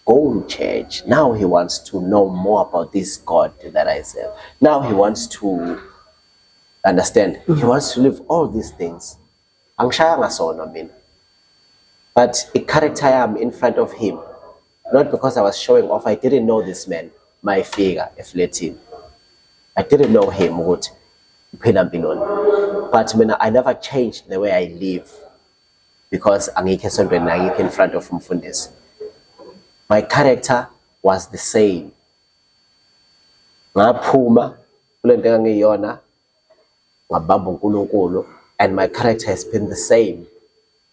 S1: go to church. Now he wants to know more about this God that I serve. Now he wants to understand. He wants to live all these things. Angishayanga sona mina. But a character yami in front of him, not because I was showing off. I didn't know this man, my figure, efletini. I didn't know him ukuthi uphila mpiloni. But mina, I never changed the way I live because angikho esontweni, angikho in front of umfundisi. My character was the same. Ngaphuma kule nto engangiyona, ngabamba uNkulunkulu, and my character has been the same.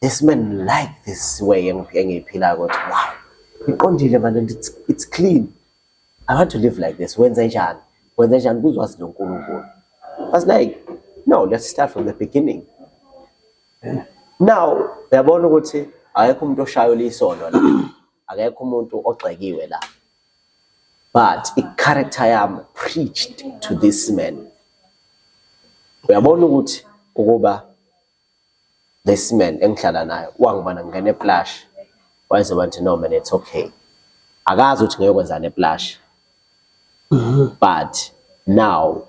S1: This man like this way engiyiphilayo ukuthi wow, iqondile man, and it's clean. I want to live like this. Wenze njani? Wenze njani kuzwazi noNkulunkulu? I was like, no, let's start from the beginning. Now, uyabona ukuthi akekho umuntu oshayela isono la. Akekho umuntu ogxekiwe la. But i-character yami preached to this man. Uyabona ukuthi ukuba this man engihlala naye wangibona ngingena eplash, wayezoba ngithi no man, it's okay. Akazi ukuthi ngiyokwenzani eplash. But now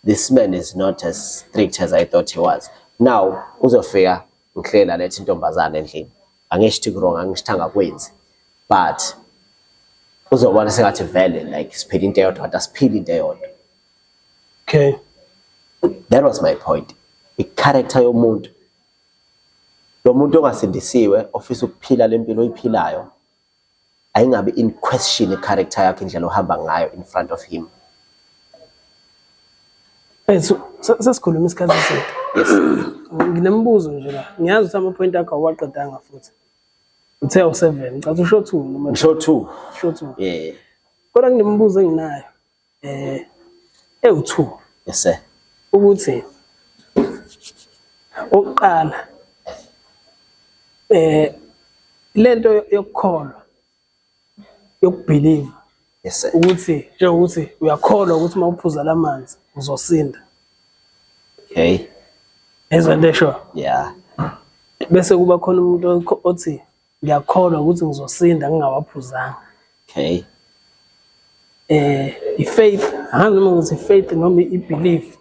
S1: this man is not as strict as I thought he was. Now uzofika ngihlela lethi intombazane endlini. Angisho ukuthi wrong, angisho angakwenzi. But uzobona sengathi vele like siphila into eyodwa kanti asiphili into eyodwa.
S2: Okay.
S1: That was my point. I-character yomuntu. Lo muntu ongasindisiwe ofisa ukuphila lempilo oyiphilayo ayingabi in question i-character yakho, indlela ohamba ngayo in front of him.
S2: Mfethu, sesikhuluma isikhathi eside.
S1: Yes.
S2: Nginemibuzo nje la. Ngiyazi ukuthi ama-point akho awuwaqedanga futhi. Uthe awu-7, ngicabanga usho 2 noma
S1: Ngisho 2.
S2: usho 2.
S1: Yeah.
S2: Kodwa kunemibuzo enginayo. Ewu-2.
S1: Yes sir.
S2: Ukuthi oqala lento yokukholwa, yokubelieve.
S1: Yes sir.
S2: Ukuthi njengokuthi uyakholwa ukuthi uma uphuza lamanzi uzosinda.
S1: Okay.
S2: Ezwa into esho?
S1: Yeah.
S2: Bese kuba khona umuntu othi ngiyakholwa ukuthi ngizosinda ngingawaphuzanga.
S1: Okay.
S2: I-faith, angazi noma ngithi i-faith noma i-belief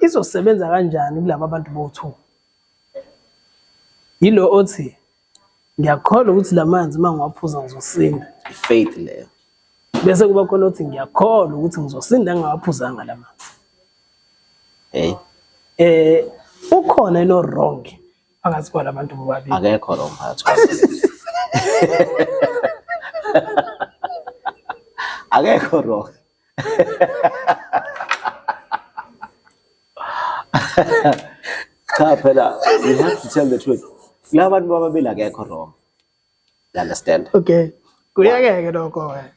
S2: izosebenza kanjani kulaba bantu bo-2? Yilo othi ngiyakholwa ukuthi lamanzi uma ngiwaphuza ngizosinda.
S1: I-faith leyo.
S2: Bese kuba khona othi ngiyakholwa ukuthi ngizosinda ngingawaphuzanga lamanzi.
S1: Hey.
S2: Ukhona ino wrong phakathi kwalabantu bobabili.
S1: Akekho wrong phakathi kwabo. Akekho wrong. Cha phela, you have to tell the truth. Laba bantu bobabili akekho wrong. You understand?
S2: Okay. Kuyakeke lokho wena.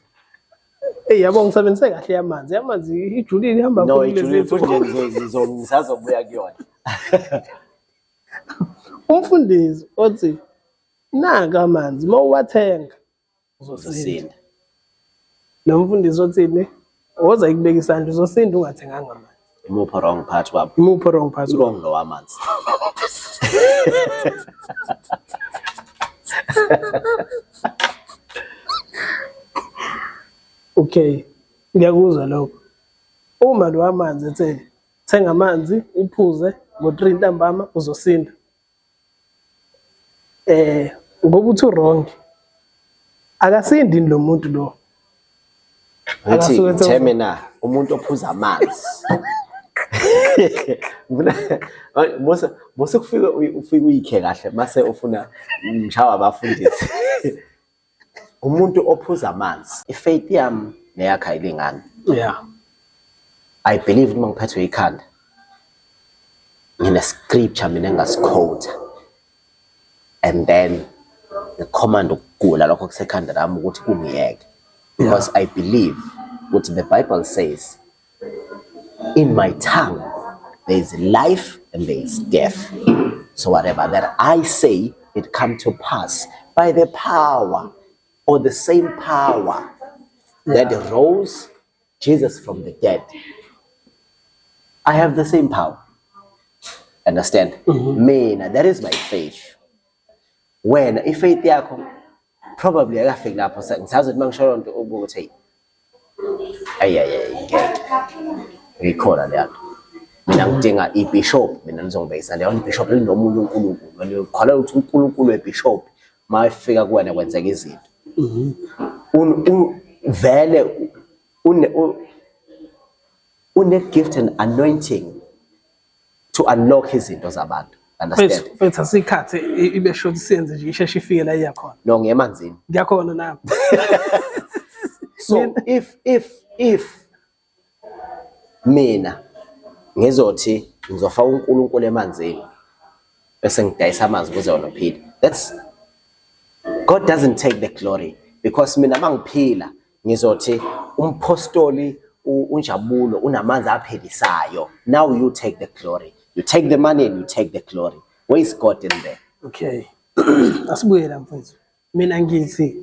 S2: Ey yabo ngisebenzise kahle yamanzi. Yamanzi ijulile ihamba
S1: No,
S2: kakhulu
S1: ijulile
S2: kulezi
S1: futhi nje
S2: zinsuku.
S1: ngisazobuya kuyona.
S2: Umfundisi othi naka amanzi mawuwathenga uzosinda.
S1: Uzosinda.
S2: Nomfundisi othini woza ikubeka isandla uzosinda ungathenganga amanzi.
S1: Imuphi wrong part wabo?
S2: Imuphi wrong part?
S1: Wrong lo wamanzi.
S2: Okay, ngiyakuzwa lokho. Uma lo wamanzi ethe thenga amanzi uphuze ngo-3 ntambama uzosinda. Ngoba uthi wrong. Akasindi lo muntu lo.
S1: Ngithi
S2: Akasuke ethe
S1: ngitheme na umuntu ophuza amanzi. Ngifuna Musa kufike ufike uyikhe kahle mase ufuna ngishawa abafundisi. Umuntu ophuza amanzi, ifaith yami neyakhe ayilingani. I believe uma ngiphethwe ikhanda ngine scripture mina engasiquote and then ngicommand ukugula lokho kusekhanda lami ukuthi kungiyeke because I believe what the Bible says, in my tongue there is life and there is death, so whatever that I say it come to pass by the power or the same power that rose Jesus from the dead. I have the same power. Understand? Mina, that is my faith. Wena, i-faith yakho probably akafiki lapho. Ngisazi ukuthi mangisho lonto ubuke ukuthi hey, ay ay ay, ngeke. Ngikhona leya nto. Mina ngidinga ibishop, mina nizongibekisa leyo bishop linomunye uNkulunkulu. Wena ukholelwa ukuthi uNkulunkulu webishop mayefika kuwena kwenzeka izinto. Vele une gift and anointing to unlock izinto zabantu. Understand?
S2: Mfethu, mfethu asikhathi ibe short siyenze nje isheshe ifike la iyakhona.
S1: No, ngiyemanzini.
S2: Ngiyakhona nami.
S1: So if mina ngizothi ngizofaka uNkulunkulu emanzini bese ngidayisa amanzi ukuze wena uphile, that's God doesn't take the glory because mina mangiphila ngizothi umpostoli uNjabulo unamanzi aphilisayo. Now you take the glory, you take the money and you take the glory. Where is God in there?
S2: Okay, asibuye la mfethu. Mina ngithi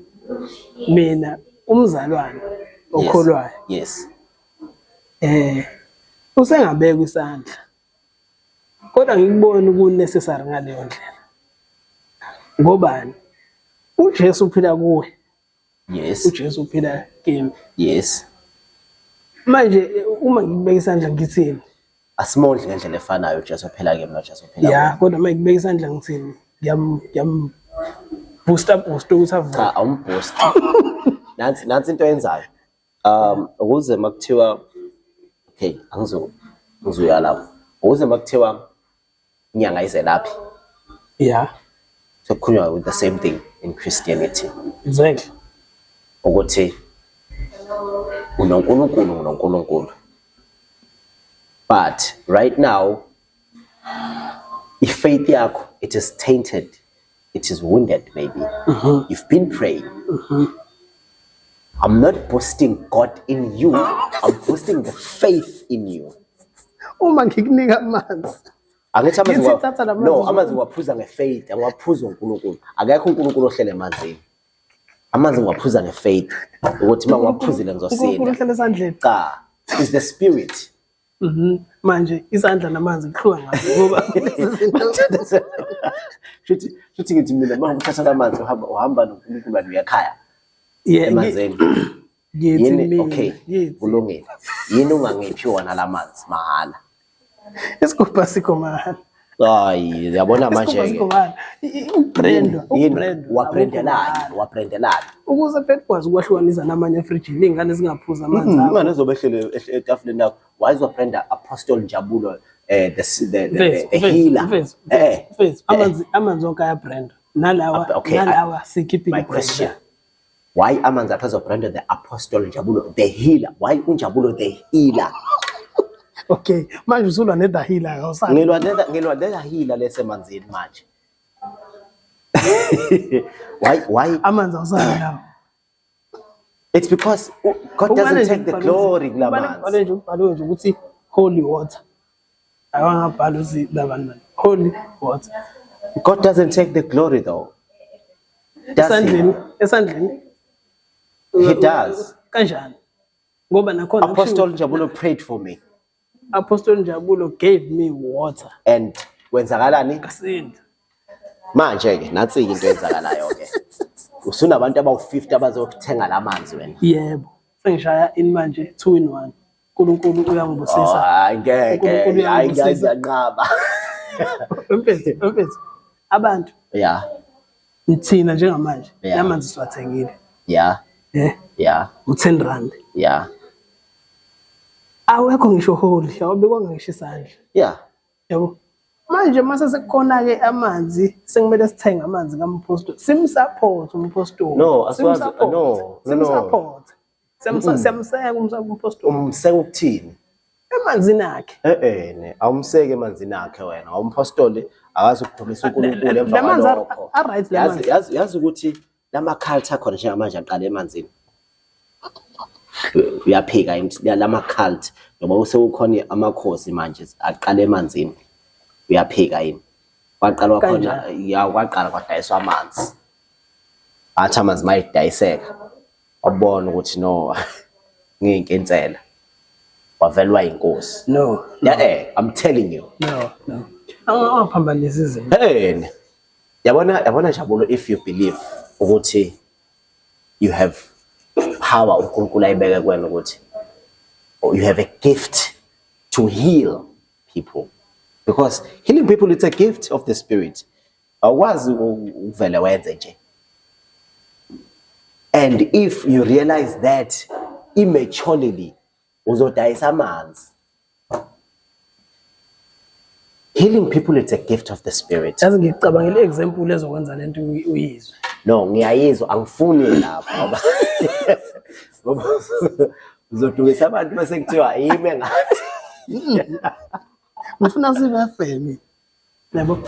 S2: mina umzalwane okholwayo, usengabeka isandla kodwa ngikubona ku necessary ngaleyo ndlela. Ngobani? uJesu uphila kuwe. uJesu uphila kimi. Manje uma ngikubeka isandla ngithini?
S1: Asimondli ngendlela efanayo uJesu ophila kimi noJesu ophila
S2: Ya,
S1: kuwe.
S2: kodwa uma ngikubeka isandla ngithini? Ngiyam ngiyam booster booster ukuthi avuke.
S1: Cha, awumboost. Nansi into oyenzayo. Ukuze makuthiwa okay, angizo ngizoya lapho. Ukuze makuthiwa inyanga izelaphi.
S2: Yeah.
S1: Sekukhulunywa with the same thing in Christianity.
S2: Exactly.
S1: Ukuthi unoNkulunkulu unoNkulunkulu. But right now i-faith yakho, it is tainted, it is wounded maybe. You've been praying. I'm not boosting God in you, I'm boosting the faith in you.
S2: Uma ngikunika amanzi.
S1: Angithi amanzi
S2: Ngithi thatha la manzi
S1: no, amanzi ngiwaphuza ngefaith, angiwaphuzi uNkulunkulu. Akekho uNkulunkulu ohlele emanzini. Amanzi ngiwaphuza ngefaith ukuthi uma ngiwaphuzile
S2: uNkulunkulu
S1: ngizosinda.
S2: uhlele esandleni.
S1: Cha, is the spirit.
S2: Manje isandla namanzi kuhluka ngapi ngoba
S1: Shuthi ngithi mina uma ngithatha lamanzi uhamba noNkulunkulu wena uya ekhaya.
S2: Yeah,
S1: Emanzini.
S2: ngithi
S1: Yini
S2: mina,
S1: okay,
S2: ngithi.
S1: kulungile. Yini ungangiphi wona lamanzi mahhala?
S2: Isigubhu asikho mahhala.
S1: Hayi, yabona manje
S2: Isigubhu
S1: ke.
S2: asikho mahhala. Ukubrandwa,
S1: Yini
S2: ukubrandwa.
S1: wabrandelani? Wabrandelani?
S2: Ukuze phela ukwazi ukwahlukanisa namanye efrijini, iy'ngane zingaphuzi amanzi akho.
S1: Ingane zobe ehlele etafuleni lakho. Why uzobranda Apostle Njabulo, the healer?
S2: Mfethu, mfethu, amanzi onke ayabrandwa. Nalawa,
S1: Okay,
S2: nalawa sikhiphile
S1: my
S2: i-brand.
S1: question. Why amanzi akho azobrandwa the Apostle Njabulo, the healer? Why uNjabulo the healer?
S2: Okay, manje usulwa ne the healer awusali.
S1: Ngilwa ne the healer lesemanzini manje. Why?
S2: Amanzi awusali lawo.
S1: It's because God doesn't take the glory kula manzi.
S2: Ubale nje ubhalwe nje ukuthi holy water. Awangabhala ukuthi labantu bani. Holy water.
S1: God doesn't take the glory though. Does he?
S2: Esandleni, esandleni.
S1: He does.
S2: Kanjani? Ngoba nakhona
S1: Apostle Njabulo prayed for me.
S2: Apostle Njabulo gave me water.
S1: And kwenzakalani?
S2: Kasinda.
S1: Manje ke nansi into eyenzakalayo ke. Usunabantu abawu-50 abazothenga lamanzi wena.
S2: Yebo. Sengishaya in manje 2 in 1. uNkulunkulu uyangibusisa.
S1: Hayi ngeke,
S2: uNkulunkulu
S1: hayi ngeke
S2: uyangibusisa.
S1: ngiyanqaba.
S2: Mfethu, mfethu. Abantu thina njengamanje lamanzi siwathengile. U10 rand. Awekho ngisho holy, awubekwanga ngisho isandla. Yabo. Manje mase sekukhona ke amanzi, sekumele sithenge amanzi kaMpostoli. Simsupport uMpostoli.
S1: No, asiwazi,
S2: Simsupport.
S1: no, no, no.
S2: Simsupport. Siyamseka uMpostoli.
S1: Umseka ukuthini?
S2: Emanzini akhe.
S1: Ne, awumseke emanzini akhe wena. Umpostoli akazi ukudumisa uNkulunkulu emva
S2: Lamanzi
S1: kwalokho.
S2: a-right lamanzi.
S1: Yazi ukuthi lama cult akhona njengamanje aqala emanzini. Uyaphika lama cult ngoba usekukhona amakhosi manje aqala emanzini. Uyaphika yini? Kwaqala kwakhona ya kwaqala kwadayiswa amanzi. Athi amanzi mayidayiseka. Wabona ukuthi no ngiyinkensela. Wavelwa inkosi.
S2: No.
S1: Yeah, I'm telling you.
S2: No, no. Angaphambanisi izinto.
S1: Hey. Yabona Njabulo, if you believe ukuthi you have power uNkulunkulu ayibeke kuwena ukuthi you have a gift to heal people, because healing people it's a gift of the spirit. Awukwazi ukuvele wenze nje. And if you realize that immaturely uzodayisa amanzi. Healing people it's a gift of the spirit.
S2: Yazi ngicabangela example ezokwenza lento uyizwe.
S1: No, ngiyayizwa, angifuni lapho ngoba uzodukisa abantu bese kuthiwa yime ngathi.
S2: Ngifuna sibe femi. Yabo.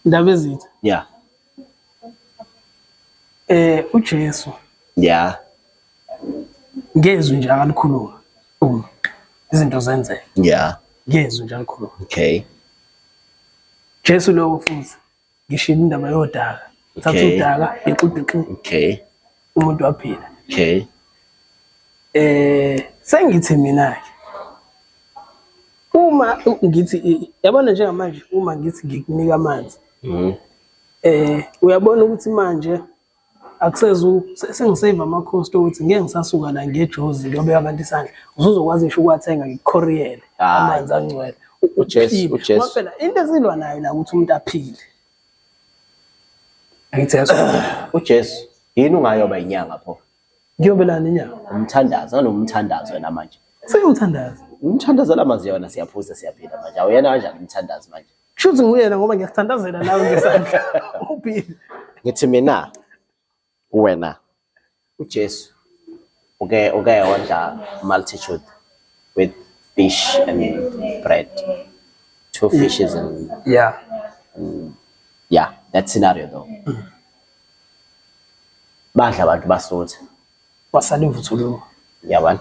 S2: Indaba ezitha. uJesu. Ngezwi nje akalikhuluma. Izinto zenzeka. Ngezwi nje alikhuluma. Jesu lowo futhi ngishilo indaba yodaka. Thatha udaka, bixi bixi. Umuntu waphila. Sengithi mina ke. Uma ngithi yabona njengamanje uma ngithi ngikunika amanzi. Uyabona ukuthi manje Akusezu sengisave ama-cost ukuthi ngeke ngisasuka la ngejozi ngiyobeka abantu isandla. Usuzokwazi ngisho ukuwathenga ngikukhoriyele
S1: Hayi.
S2: amanzi angcwele.
S1: UJesu,
S2: Uphile.
S1: uJesu.
S2: Ngoba phela into esilwa nayo la ukuthi umuntu aphile. Angithi yaso.
S1: UJesu yini ungayoba inyanga pho?
S2: Ngiyobelana inyanga.
S1: Umthandazo, anomthandazo wena manje.
S2: Sengiyothandaza.
S1: Umthandazo lamazi yona siyaphuza siyaphila manje. Awuyena kanjani umthandazo manje?
S2: Kusho ukuthi nguyena ngoba ngiyakuthandazela nawe ngesandla. Uphile.
S1: Ngithi mina kuwena uJesu uke wondla multitude with fish and bread. Two fishes and yeah, that scenario though. Badla abantu basutha.
S2: Wasala imvuthuluko.
S1: Yabona.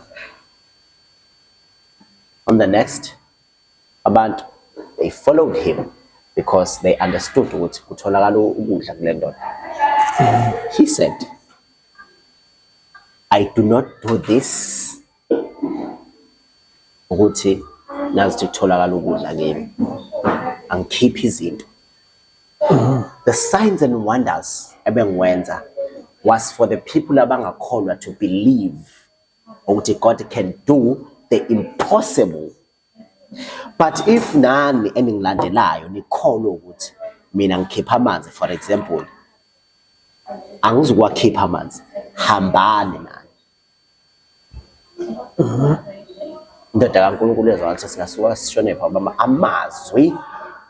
S1: On the next, abantu they followed him because they understood ukuthi kutholakala ukudla kule ndoda. He said, "I do not do this ukuthi nazi ukuthi kutholakala ukudla kimi. Angikhiphi izinto. The signs and wonders ebengiwenza was for the people abangakholwa to believe ukuthi God can do the impossible. But if nani eningilandelayo nikholwe ukuthi mina ngikhipha amanzi, for example, angizukuwakhipha amanzi, hambani nani." Indoda kaNkulunkulu ezwa ngathi singasuka sishone pha bama amazwi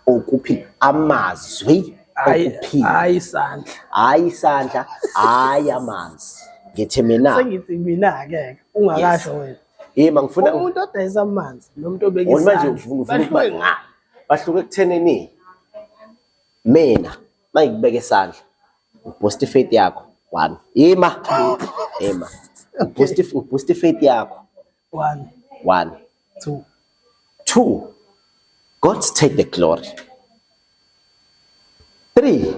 S1: okuphila, amazwi
S2: Hayi,
S1: okuphila,
S2: hayi isandla.
S1: Hayi isandla, hayi amanzi. Ngithi mina
S2: Sengithi mina ke ungakasho wena.
S1: Yima, ngifuna
S2: Umuntu odayisa amanzi nomuntu obeka
S1: Wona manje
S2: isandla.
S1: ufuna
S2: Bahluke ngani?
S1: Bahluke ekuthenini mina mayikubeka isandla uboost faith yakho one, ima ima, uboost faith yakho.
S2: One,
S1: One,
S2: two.
S1: Two, God take the glory. Three,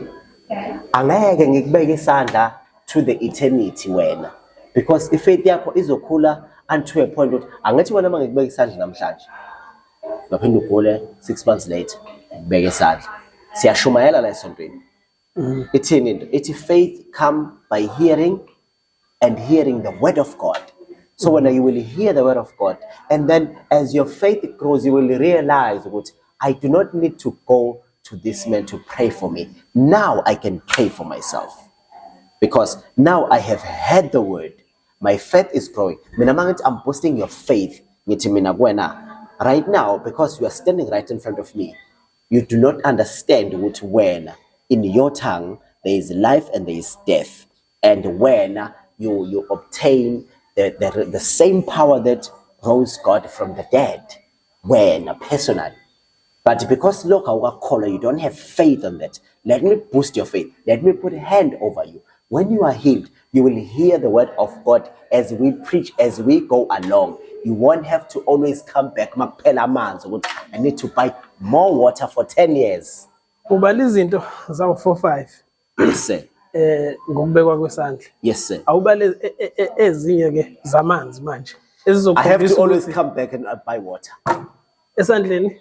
S1: angeke ngikubeke isandla to the eternity wena because ifaith yakho izokhula unto a point ukuthi angithi wena uma ngikubeka isandla namhlanje ngaphinde ugule 6 months later, ngikubeke isandla, siyashumayela la esontweni, ithini into ithi faith come by hearing and hearing the word of God. So when you will hear the word of God, and then as your faith grows, you will realize what I do not need to go to this man to pray for me. Now I can pray for myself. Because now I have heard the word. My faith is growing. Mina mangithi I'm boosting your faith. Ngithi mina kuwena right now, because you are standing right in front of me, you do not understand ukuthi wena in your tongue there is life and there is death, and when you obtain the same power that rose God from the dead, wena personally. But because lokho awukakholwa, you don't have faith on that. Let me boost your faith. Let me put a hand over you. When you are healed, you will hear the word of God as we preach, as we go along. You won't have to always come back makuphela amanzi ukuthi I need to buy more water for 10 years.
S2: Ubala izinto zawu 4 5
S1: Yes, sir.
S2: Ngokubekwa kwesandla.
S1: Yes, sir.
S2: Awubale ezinye ke zamanzi manje.
S1: I have to
S2: Ezizokhombisa
S1: always
S2: ukuthi
S1: come back and buy water.
S2: Esandleni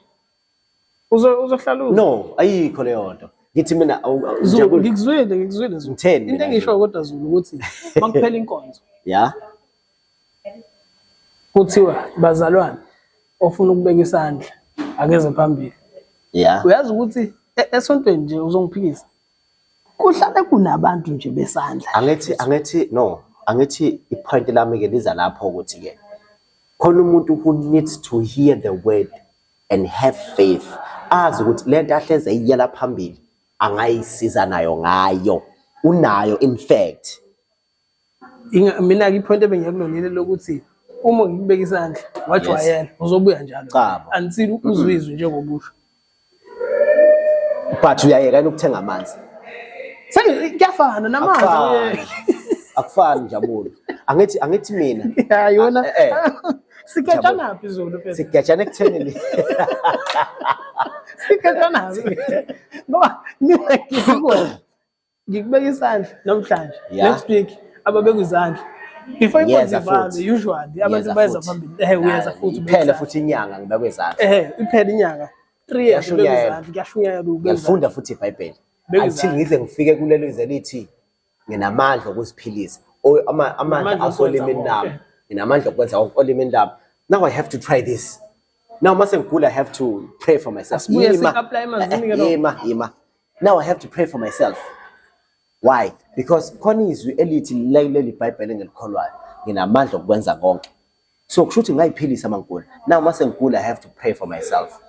S2: uzohlala uzwe.
S1: No, ayikho leyo nto. Ngithi mina
S2: Zulu,
S1: nje
S2: ngikuzwile, ngikuzwile Zulu.
S1: Ngitheni
S2: Into
S1: mina
S2: engisho kodwa Zulu ukuthi makuphela inkonzo kuthiwa bazalwane, ofuna ukubeka isandla akeze phambili. Uyazi ukuthi esontweni nje, uzongiphikisa, kuhlale kunabantu nje besandla.
S1: Angithi no, angithi ipoint lami ke liza lapho ukuthi ke khona umuntu who needs to hear the word and have faith, azi ukuthi lento ahleze eyiyela phambili angayisiza nayo ngayo, unayo in fact.
S2: Mina-ke ipoint ebengiyakulonile lokuthi uma ngikubeka isandla wajwayela, uzobuya njalo
S1: Chabo.
S2: until uzwizwe njengobusho.
S1: But uyayeka yini ukuthenga amanzi?
S2: Kuyafana namanzi.
S1: Akufani, akufani Njabulo. Angithi mina
S2: Hayi wona.
S1: Eh.
S2: Sigejanaphi Zulu phela?
S1: Sigejana ekuthenini
S2: Sigejanaphi? Ngoba mina ngikuwena, ngikubeka isandla namhlanje, next week ababeka izandla before inkonzo
S1: Ngiyeza
S2: ivalwe,
S1: futhi.
S2: usually abantu
S1: Ngiyeza
S2: bayeza
S1: futhi.
S2: phambili, uyeza futhi ubeka
S1: Iphele
S2: isandla.
S1: futhi inyanga ngibekwe izandla.
S2: Iphele inyanga, 3 years ubeka
S1: Kuyashunyayelwa.
S2: izandla, kuyashunyayelwa, ubeka
S1: Ngiyalifunda futhi iBhayibheli
S2: Beka
S1: until
S2: izandla.
S1: ngize ngifike kulelo izwe lithi Nginamandla okuziphilisa. Amandla
S2: Amandla
S1: asolimini
S2: okwenza
S1: lami.
S2: konke.
S1: Nginamandla okwenza konke olimini lami. Now I have to try this. Now mase ngigula, I have to pray for myself.
S2: Asibuye
S1: Yima.
S2: si-apply emanzini ke lokho.
S1: Yima, yima. Now I have to pray for myself. Why? Because khona izwi elithi leli Bhayibheli engilikholwayo. Nginamandla okwenza konke. So kusho ukuthi ngayiphilisa mangigula. Now mase ngigula, I have to pray for myself.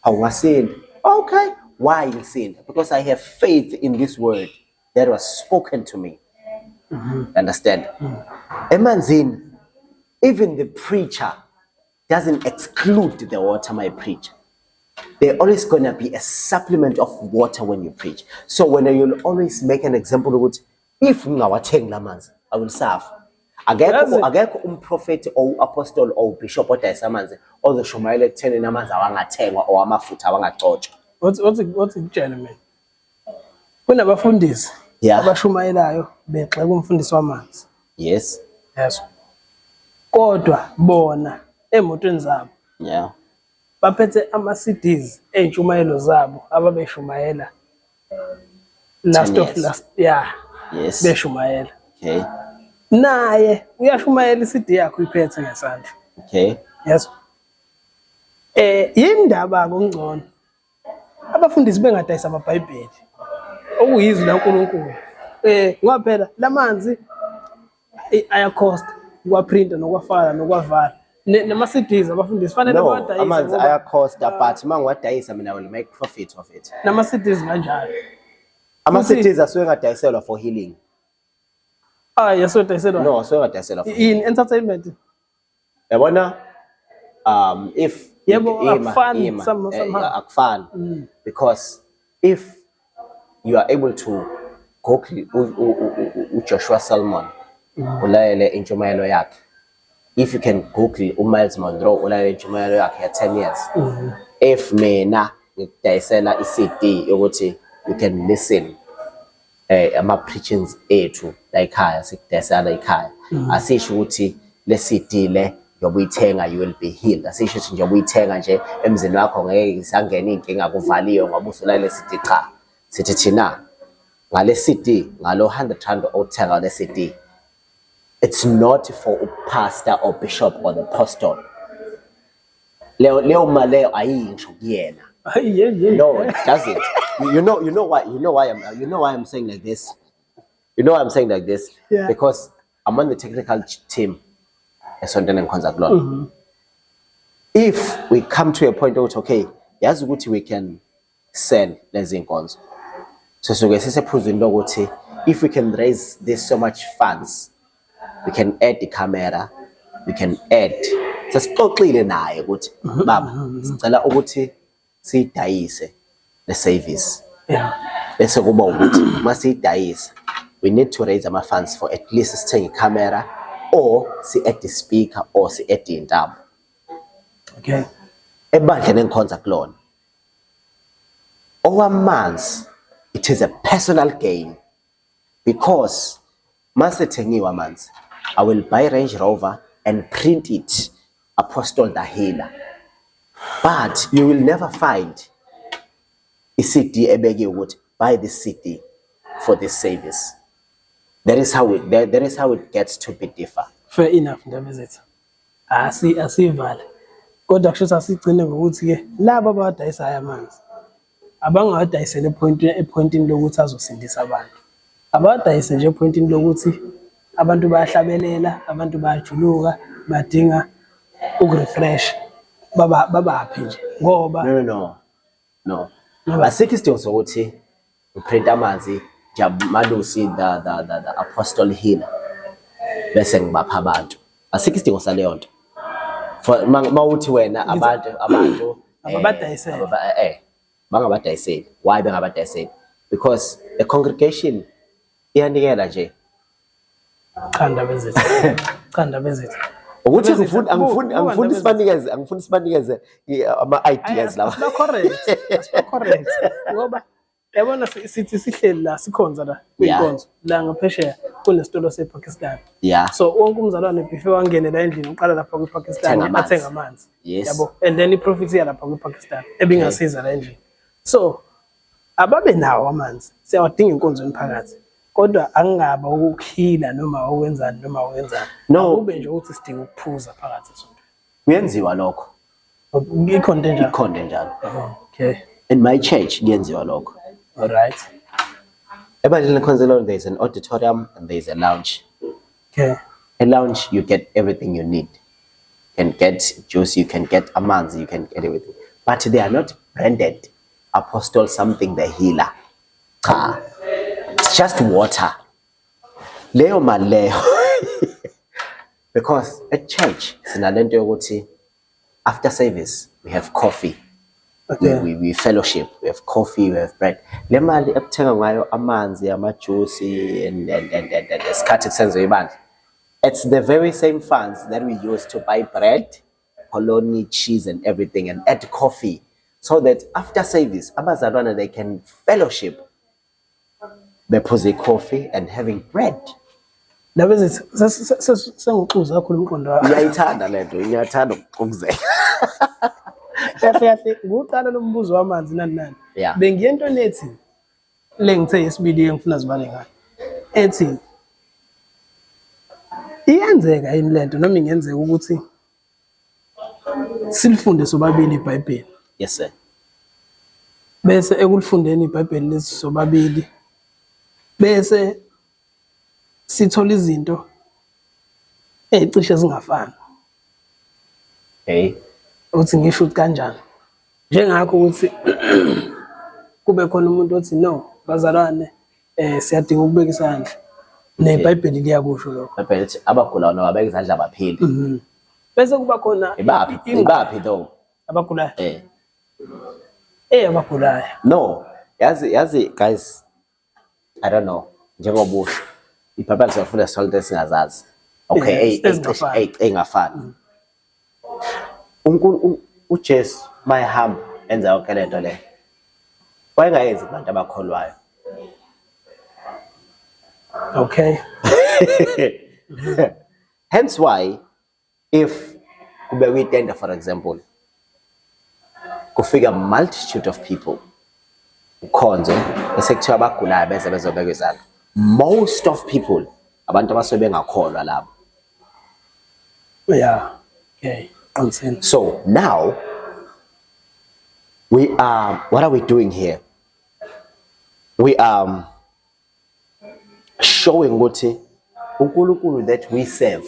S1: Awungasinda. Okay. Why ngisinda? Because I have faith in this word that was spoken to me. Understand? Emanzini, even the preacher doesn't exclude the water my preach. There always gonna be a supplement of water when you preach. So when you'll always make an example ukuthi if ngingawathengi lamanzi, I will suffer. Akekho akekho umprofeti or apostle or bishop odayisa amanzi ozoshumayela ekuthenini amanzi awangathengwa or amafutha awangagcotshwa.
S2: Wathi ngitshele mina. Kunabafundisi abashumayelayo begxeka umfundisi wamanzi. Yes. Kodwa bona emotweni zabo baphethe ama CDs ey'ntshumayelo zabo ababeshumayela last
S1: 10
S2: of
S1: years.
S2: Last, yeah, beshumayela. Naye uyashumayela, i-CD yakhe uyiphethe ngesandla. Yes. Yindaba kungcono abafundisi bengadayisa amaBhayibheli okuyizwi laNkulunkulu. Ngoba phela lamanzi ayakhosta ukuwaprinta nokuwafaka nokuwavala. Nama CDs abafundisi fanele
S1: No,
S2: bawadayise
S1: amanzi
S2: ngoba
S1: ayakhosta, but uma ngiwadayisa mina, I will make profit of it.
S2: Nama CDs kanjalo.
S1: Ama CDs asuke engadayiselwa for healing.
S2: Ah, yasodayselwa.
S1: No, asuke engadayiselwa for
S2: In entertainment.
S1: Yabona, if
S2: Yebo,
S1: ima,
S2: akufani
S1: ima,
S2: somehow.
S1: Akufani because if you are able to Google uJoshua Selman, ulalele intshumayelo yakhe, if you can Google uMyles Monroe, ulalele intshumayelo yakhe ya 10 years, if mina ngikudayisela i-CD yokuthi you can listen ama preachings ethu la ekhaya, sikudayisela la ekhaya, asisho ukuthi le CD le njengoba uyithenga you will be healed. Asisho ukuthi njengoba uyithenga nje emzini wakho ngeke isangena inkinga, kuvaliwe ngoba usulalele CD. Cha, sithi thina ngale CD, ngalo 100 rand othenga le CD, it's not for pastor or bishop or the apostle. Leyo mali leyo ayingisho kuyena.
S2: Hayi, yeah, yeah.
S1: No, it doesn't. You know why I'm saying like this. You know why I'm saying like this?
S2: Yeah.
S1: Because I'm on the technical team esontweni engikhonza kulona. If we come to a point ukuthi okay, yazi ukuthi we can sell lezi nkonzo. So suke sisephuzwini lokuthi if we can raise this so much funds, we can add the camera, we can add. Sesixoxile naye ukuthi baba, sicela ukuthi siyidayise le service. Bese kuba ukuthi masiyidayisa, we need to raise ama funds for at least sithenge camera or si add the speaker or si add intambo. Ebandleni engikhonza kulona, owamanzi, it is a personal gain because masethengiwe amanzi, I will buy Range Rover and print it "Apostle the Healer", but you will never find i-CD ebekiwe ukuthi buy this CD for this service. That is how it gets to be differ.
S2: Fair enough, ndaba zethu. Asivale. Kodwa kusho ukuthi asigcine ngokuthi ke laba abawadayisayo amanzi abangawadayisele epointini lokuthi azosindisa abantu. Abawadayise nje epointini lokuthi abantu bayahlabelela, abantu bayajuluka, badinga ukurefresh. Baba babaphi nje ngoba
S1: No, no, no, no. Asikho isidingo sokuthi ngiprint amanzi, Malusi the apostle healer, bese ngibapha abantu. Asikho isidingo saleyo nto. For mawuthi wena abantu
S2: Ababadayisele.
S1: Bangabadayiseli. Why bengabadayiseli? Because the congregation iyanikela nje.
S2: Cha, ndaba zethu. Cha, ndaba zethu.
S1: Ukuthi
S2: Ndaba
S1: angifuni
S2: zethu.
S1: angifuni
S2: Buka,
S1: angifuni
S2: ndaba
S1: sibanikeze ama ideas lawa.
S2: Asiba correct. Asiba correct. Ngoba yabona sithi sihleli la, sikhonza la kwinkonzo la ngaphesheya kunesitolo sePakistan. So wonke umzalwane before wangene la endlini uqala lapha kwiPakistan
S1: Thenga amanzi.
S2: athenga amanzi. Yabo, and then iprofit iya lapha kwiPakistan ebingasiza la endlini. So ababe nawo amanzi, siyawadinga inkonzo emphakathi. Kodwa angingaba ukukhila noma ukwenzani noma ukwenzani.
S1: No.
S2: Akube nje ukuthi sidinga ukuphuza phakathi esontweni.
S1: Kuyenziwa lokho.
S2: Ikhona into enjalo.
S1: Ikhona enjalo.
S2: Okay.
S1: In my church kuyenziwa lokho.
S2: All right.
S1: Ebandleni lekhonzelo there is an auditorium and there is a lounge.
S2: Okay.
S1: A lounge you get everything you need. You can get juice, you can get amanzi, you can get everything. But they are not branded apostle something the healer. Cha. It's just water. Leyo mali leyo. Because at church sinalento yokuthi after service we have coffee.
S2: Okay.
S1: We fellowship, we have coffee, we have bread. Le mali ekuthenga ngayo amanzi, amajuice and isikhathi kusenziwa ibandla. It's the very same funds that we use to buy bread, polony, cheese and everything and add coffee so that after service abazalwane they can fellowship bephuze coffee and having bread.
S2: Ndaba ezithi senguxuza kakhulu umqondo wakho.
S1: Ngiyayithanda lento, ngiyathanda ukuxukuzela.
S2: Kahle kahle nguqala lo mbuzo wamanzi nani nani.
S1: Yeah.
S2: Bengiye entweni ethi le ngithe yesibili engifuna zibale ngayo. Ethi iyenzeka yini lento noma ingenzeka ukuthi silifunde sobabili iBhayibheli.
S1: Yes sir.
S2: Bese ekulifundeni iBhayibheli lesi sobabili bese sithola izinto ezicishe zingafani.
S1: Hey.
S2: Uthi ngisho ukuthi kanjani? Njengakho ukuthi kube khona umuntu othi no bazalwane siyadinga ukubeka isandla. NeBhayibheli liyakusho lokho.
S1: iBhayibheli lithi abagulayo nababeka izandla abaphili.
S2: Bese kuba khona
S1: Ibaphi? Ibaphi though?
S2: Abagulayo. Abagulayo.
S1: No, yazi guys, I don't know. Njengoba usho iBhayibheli siyafunda sonke singazazi. Okay, engafani. uJesu mayehamba enza yonke lento le. Wayengayenzi kubantu abakholwayo.
S2: Okay.
S1: Hence why if kube itenda for example kufika multitude of people ukhonzo bese kuthiwa abagulayo beze bezobekwa izandla. Most of people abantu abasuke bengakholwa labo.
S2: Yeah. Okay. Qinisile.
S1: So now we are, what are we doing here? We are showing ukuthi uNkulunkulu that we serve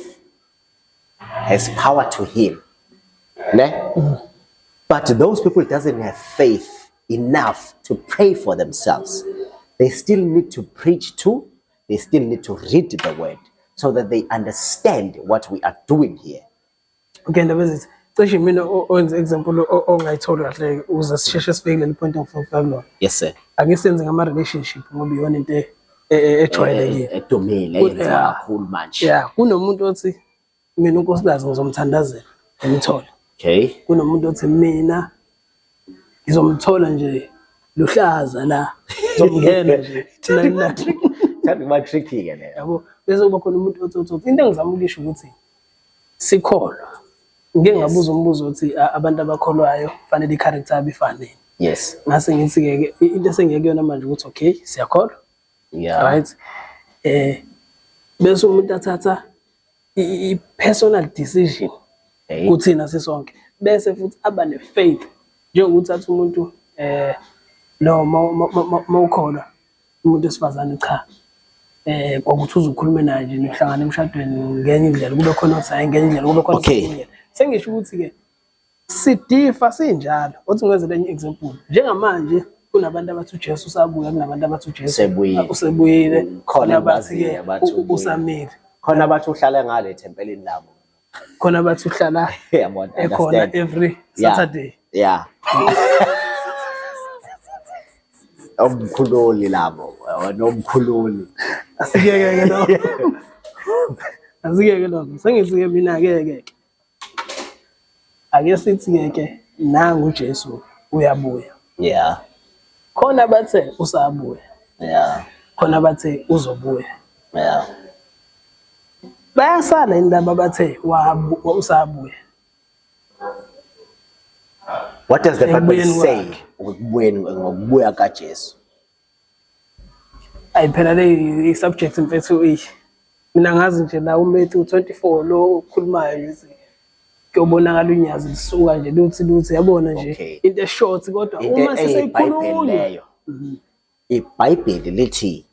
S1: has power to heal. Ne? But those people doesn't have faith enough to pray for themselves. They still need to preach to, they still need to read the word so that they understand what we are doing here.
S2: Okay, ndaba ezithi cishe mina owenza example ongayitholi kahle ukuze sisheshe sifike kuleli point engifuna ukufika kulona.
S1: Yes sir.
S2: Ake senze ngama relationship ngoba iyona into ejwayelekile.
S1: Edumile yenziwa kakhulu manje.
S2: Yeah, kunomuntu othi mina unkosikazi ngizomthandazela ngimthole.
S1: Okay.
S2: Kunomuntu othi mina ngizomthola nje luhlaza la ngizomngena nje.
S1: Thanda kuba tricky ke leyo.
S2: Yabo, bese kuba khona umuntu othi into engizama ukusho ukuthi sikholwa. Ngike ngabuza umbuzo othi abantu abakholwayo kufanele i-character yabo ifane.
S1: Yes.
S2: Ngase ngithi ke into esengiyeke kuyona manje ukuthi okay siyakholwa.
S1: Yeah.
S2: Right. Bese umuntu athatha i-personal decision kuthina sisonke. Bese futhi aba ne-faith njengokuthi athi umuntu no mawukholwa umuntu wesifazane cha kwakuthi uzukhulume naye nje nihlangane emshadweni ngenye indlela kube khona othi hayi ngenye indlela kube khona indlela. Sengisho ukuthi ke sidifa sinjalo. Othi ngiwenze lenye example. Njengamanje kunabantu abathi uJesu usabuya, kunabantu abathi uJesu usebuyile,
S1: khona abathi
S2: usamile,
S1: khona abathi uhlala ngale ethempelini labo,
S2: khona abathi uhlala ekhona every Saturday.
S1: Yeah. Omkhululi labo, nomkhululi.
S2: Asikeke ke lo. Asikeke lo. Sengithi mina ke ke. Ake sithi ke nangu uJesu uyabuya.
S1: Yeah.
S2: Khona bathe usabuya.
S1: Yeah.
S2: Khona bathe uzobuya.
S1: Yeah.
S2: Bayasala indaba bathe usabuya.
S1: What does the Bible say ngokubuya kaJesu?
S2: Ayi phela le i-subject mfethu iyi. Mina ngazi nje la uMatthew 24 lo okhulumayo nje kuyobonakala unyazi lisuka nje luthi luthi yabona nje into eshort kodwa uma
S1: seseyikhulunywa leyo iBhayibheli lithi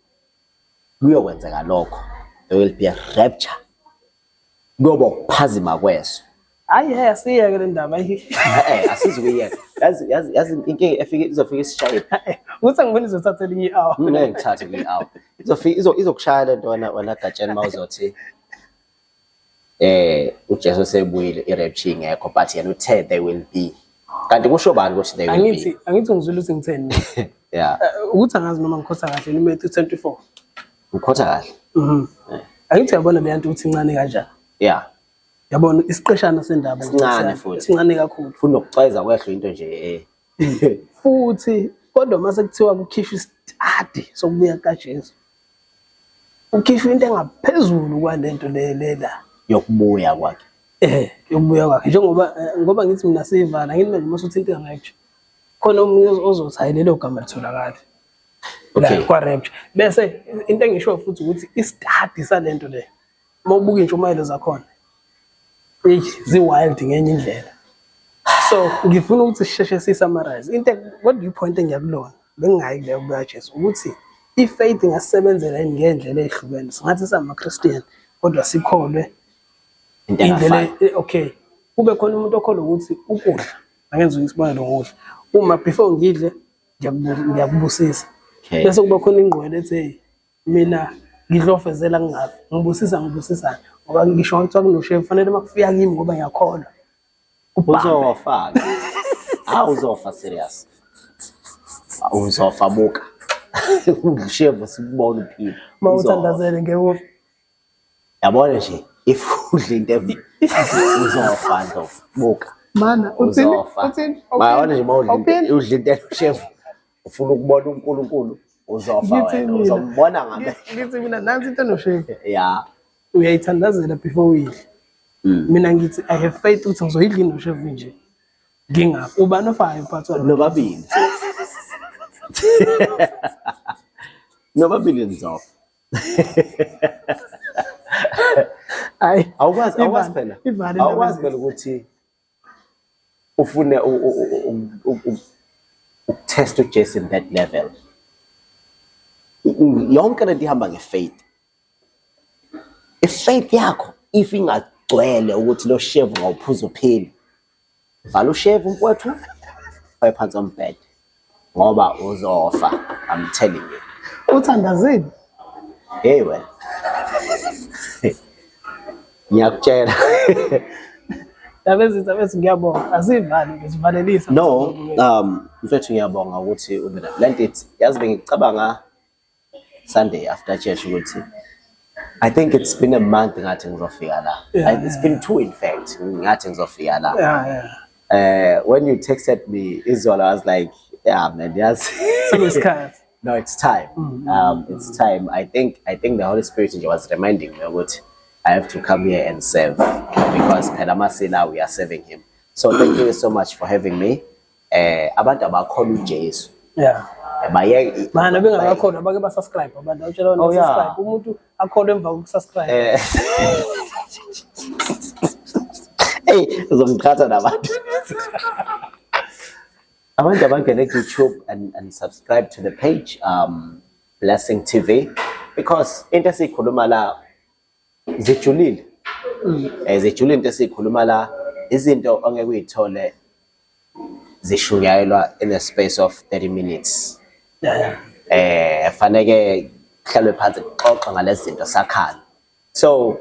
S1: kuyokwenzeka lokho, there will be a rapture, kuyoba ukuphazima kweso.
S2: Hayi hey, asiyeke le ndaba.
S1: Eh, asizukuyeka. Yazi yazi yazi inkinga efike izofika isishaye.
S2: Uthi angibona izothatha elinye i-hour.
S1: Ngeke ngithathe kwi hour. Izofika izokushaya lento wena wena Gatsheni mawuzothi uJesu usebuyile, i-rapture ingekho, but yena uthe there will be. Kanti kusho bani ukuthi there will be?
S2: Angithi ngizwile ukuthi ngitheni.
S1: Yeah.
S2: Ukuthi angazi noma ngikhotha kahle ni Matthew 24.
S1: Ukhotha kahle.
S2: Angithi uyabona le nto ukuthi incane kanjani.
S1: Yeah.
S2: Yabona isiqeshana sendaba
S1: Sincane futhi.
S2: Sincane kakhulu.
S1: Futhi nokucweza kwehlo into nje eh.
S2: Futhi kodwa mase kuthiwa kukhishwa isitadi sokubuya kaJesu, ukhishwa into engaphezulu kwalento le le la
S1: yokubuya kwakhe.
S2: Yokubuya kwakhe, njengoba ngoba ngithi mina siyivala ngithi manje mase uthinta i-rapture khona omunye ozothi hayi lelo gama litholakala la kwa rapture. Bese into engisho futhi ukuthi isitadi salento le uma ubuka intshumayelo zakhona zi-wild ngenye indlela. So ngifuna ukuthi sisheshe si-summarize into, kodwa i-point engiyakulona bengingayi kuleyo kubuya Jesu ukuthi i-faith ingasebenzela yini ngendlela ezihlukene. Singathi singama-Christian kodwa sikholwe
S1: into
S2: indlela
S1: engafani.
S2: Okay, kube khona umuntu okholwa ukuthi ukudla, angenza isibonelo ngokudla, uma before ngidle ngiyakubusisa. Bese kuba khona ingqwele ethi hey, mina ngidlofezela ngingafi, ngibusisa ngibusisana ngoba ngisho kuthiwa kunoshefu kufanele uma kufika kimi ngoba ngiyakholwa.
S1: Uzofa. Ah, uzofa serious. Uzofa buka. Ushefu sikubona uphila.
S2: Uma uthandazele ngeke ufe.
S1: Yabona nje if udla into uzofa Ndlovu buka.
S2: Mana uthini? Uthini?
S1: Mayabona nje mawudla into udla into enoshefu ufuna ukubona uNkulunkulu uzofa wena uzombona ngamehlo.
S2: Ngithi mina nansi into enoshefu.
S1: Yeah.
S2: Uyayithandazela before uyidle. Mina ngithi I have faith ukuthi ngizoyidla inoshefu nje. Ngingafi. Ubani ofayo phakathi kwalo?
S1: Nobabili. Nobabili nizofa.
S2: Hayi.
S1: Awukwazi awukwazi phela.
S2: Ivale.
S1: Awukwazi phela ukuthi ufune ukutest uJesu in that level. Yonke lento ihamba ngefaith. I-faith yakho if ingagcwele ukuthi lo shevu ngawuphuza uphile, vala ushevu mfowethu, fake phansi ombhede ngoba uzofa. I'm telling you.
S2: Uthandazile?
S1: Hey wena. Ngiyakutshela.
S2: Ndabezitha bese ngiyabonga. Asivali nje sivalelisa.
S1: No, mfethu ngiyabonga ukuthi ube la. Lento ithi yazi bengicabanga Sunday after church ukuthi I think it's been a month ngathi ngizofika la. It's been 2 in fact ngathi ngizofika la. When you texted me izolo I was like, yeah man, yes.
S2: Sekuyisikhathi.
S1: No, it's time. It's time. I think the Holy Spirit was reminding me ukuthi I have to come here and serve because phela masila we are serving him. So thank you so much for having me. Abantu abakholwa uJesu.
S2: Yeah.
S1: Bayeke
S2: mana bengakakholwa bake ba subscribe abantu awutshela bona subscribe umuntu akholwe emva kokusubscribe.
S1: Hey, uzongiqhatha nabantu. Abantu abangene ku YouTube and subscribe to the page Blessing TV because into esikhuluma la zijulile. Zijulile into esikhuluma la, izinto ongeke uyithole zishunyayelwa in the space of 30 minutes. Faneke kuhlalwe phansi kuxoxwe ngalezi zinto sakhana. So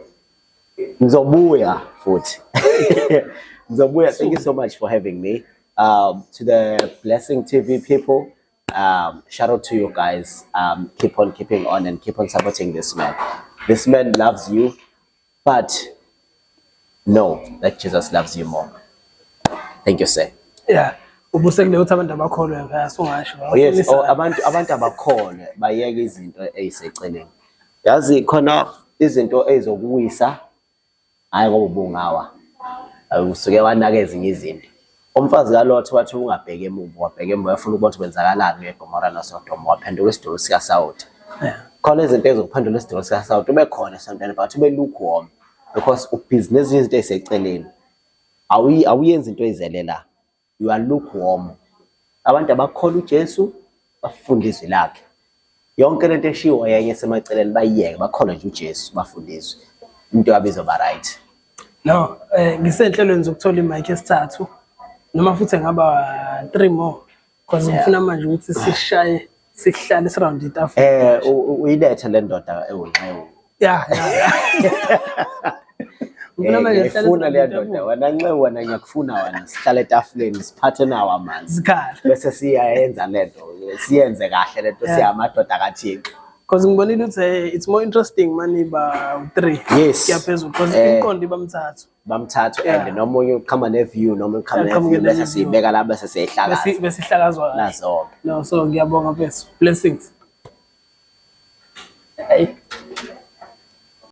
S1: ngizobuya futhi. Ngizobuya. Thank you so much for having me. To the Blessing TV people, shout out to you guys. Keep on keeping on and keep on supporting this man. This man loves you, but know that Jesus loves you more. Thank you, sir.
S2: Yeah. Ubusekile ukuthi abantu abakholwe ngaya sungasho.
S1: Oh yes, oh, abantu abakholwe bayeke izinto eziseceleni. Yazi khona izinto ezizokuwisa hayi ngoba ubungawa. Usuke wanaka ezinye izinto. Umfazi kaLot wathi ungabheki emuva, wabheka emuva wafuna ukubona ukuthi kwenzakalani ngeGomora noSodoma, waphenduka isidumbu sikaSawoti. Khona izinto ezokuphendula isidingo sikasawoti, ube khona esontweni but ube lukewarm because ubhizi nezinye izinto ey'seceleni. Awuyenzi into eyizele la. You are lukewarm. Abantu abakholwa uJesu bafunde izwi lakhe. Yonke lento eshiwo yenye esemaceleni bayiyeke, bakholwe nje uJesu, bafunde izwi. Into yabo izoba right.
S2: No, ngisenhlelweni zokuthola imic esithathu noma futhi ngaba 3 more because ngifuna manje ukuthi sishaye sihlale siround itafula.
S1: Uyilethe le ndoda ewunxewu.
S2: Yeah. Ngifuna manje sihlale
S1: Ngiyayifuna leya
S2: siround
S1: ndoda.
S2: itafula.
S1: Wena nxewu, wena ngiyakufuna wena. Sihlale etafuleni siphathe nawo amanzi.
S2: Zikhale.
S1: Bese siyayenza lento, siyenze kahle lento, siyamadoda kaThixo.
S2: Because ngibonile ukuthi it's more interesting mani ba 3. Kuyaphezulu because imiqondo iba mthathu.
S1: Bamthathu and nomunye uqhama ne-view noma uqhama
S2: Aqhamuke
S1: ne-view bese
S2: nenye view.
S1: siyibeka la bese siyayihlakaza.
S2: Bese ihlakazwa kahle.
S1: Nazo-ke.
S2: No, so ngiyabonga mfethu. Blessings. Hey.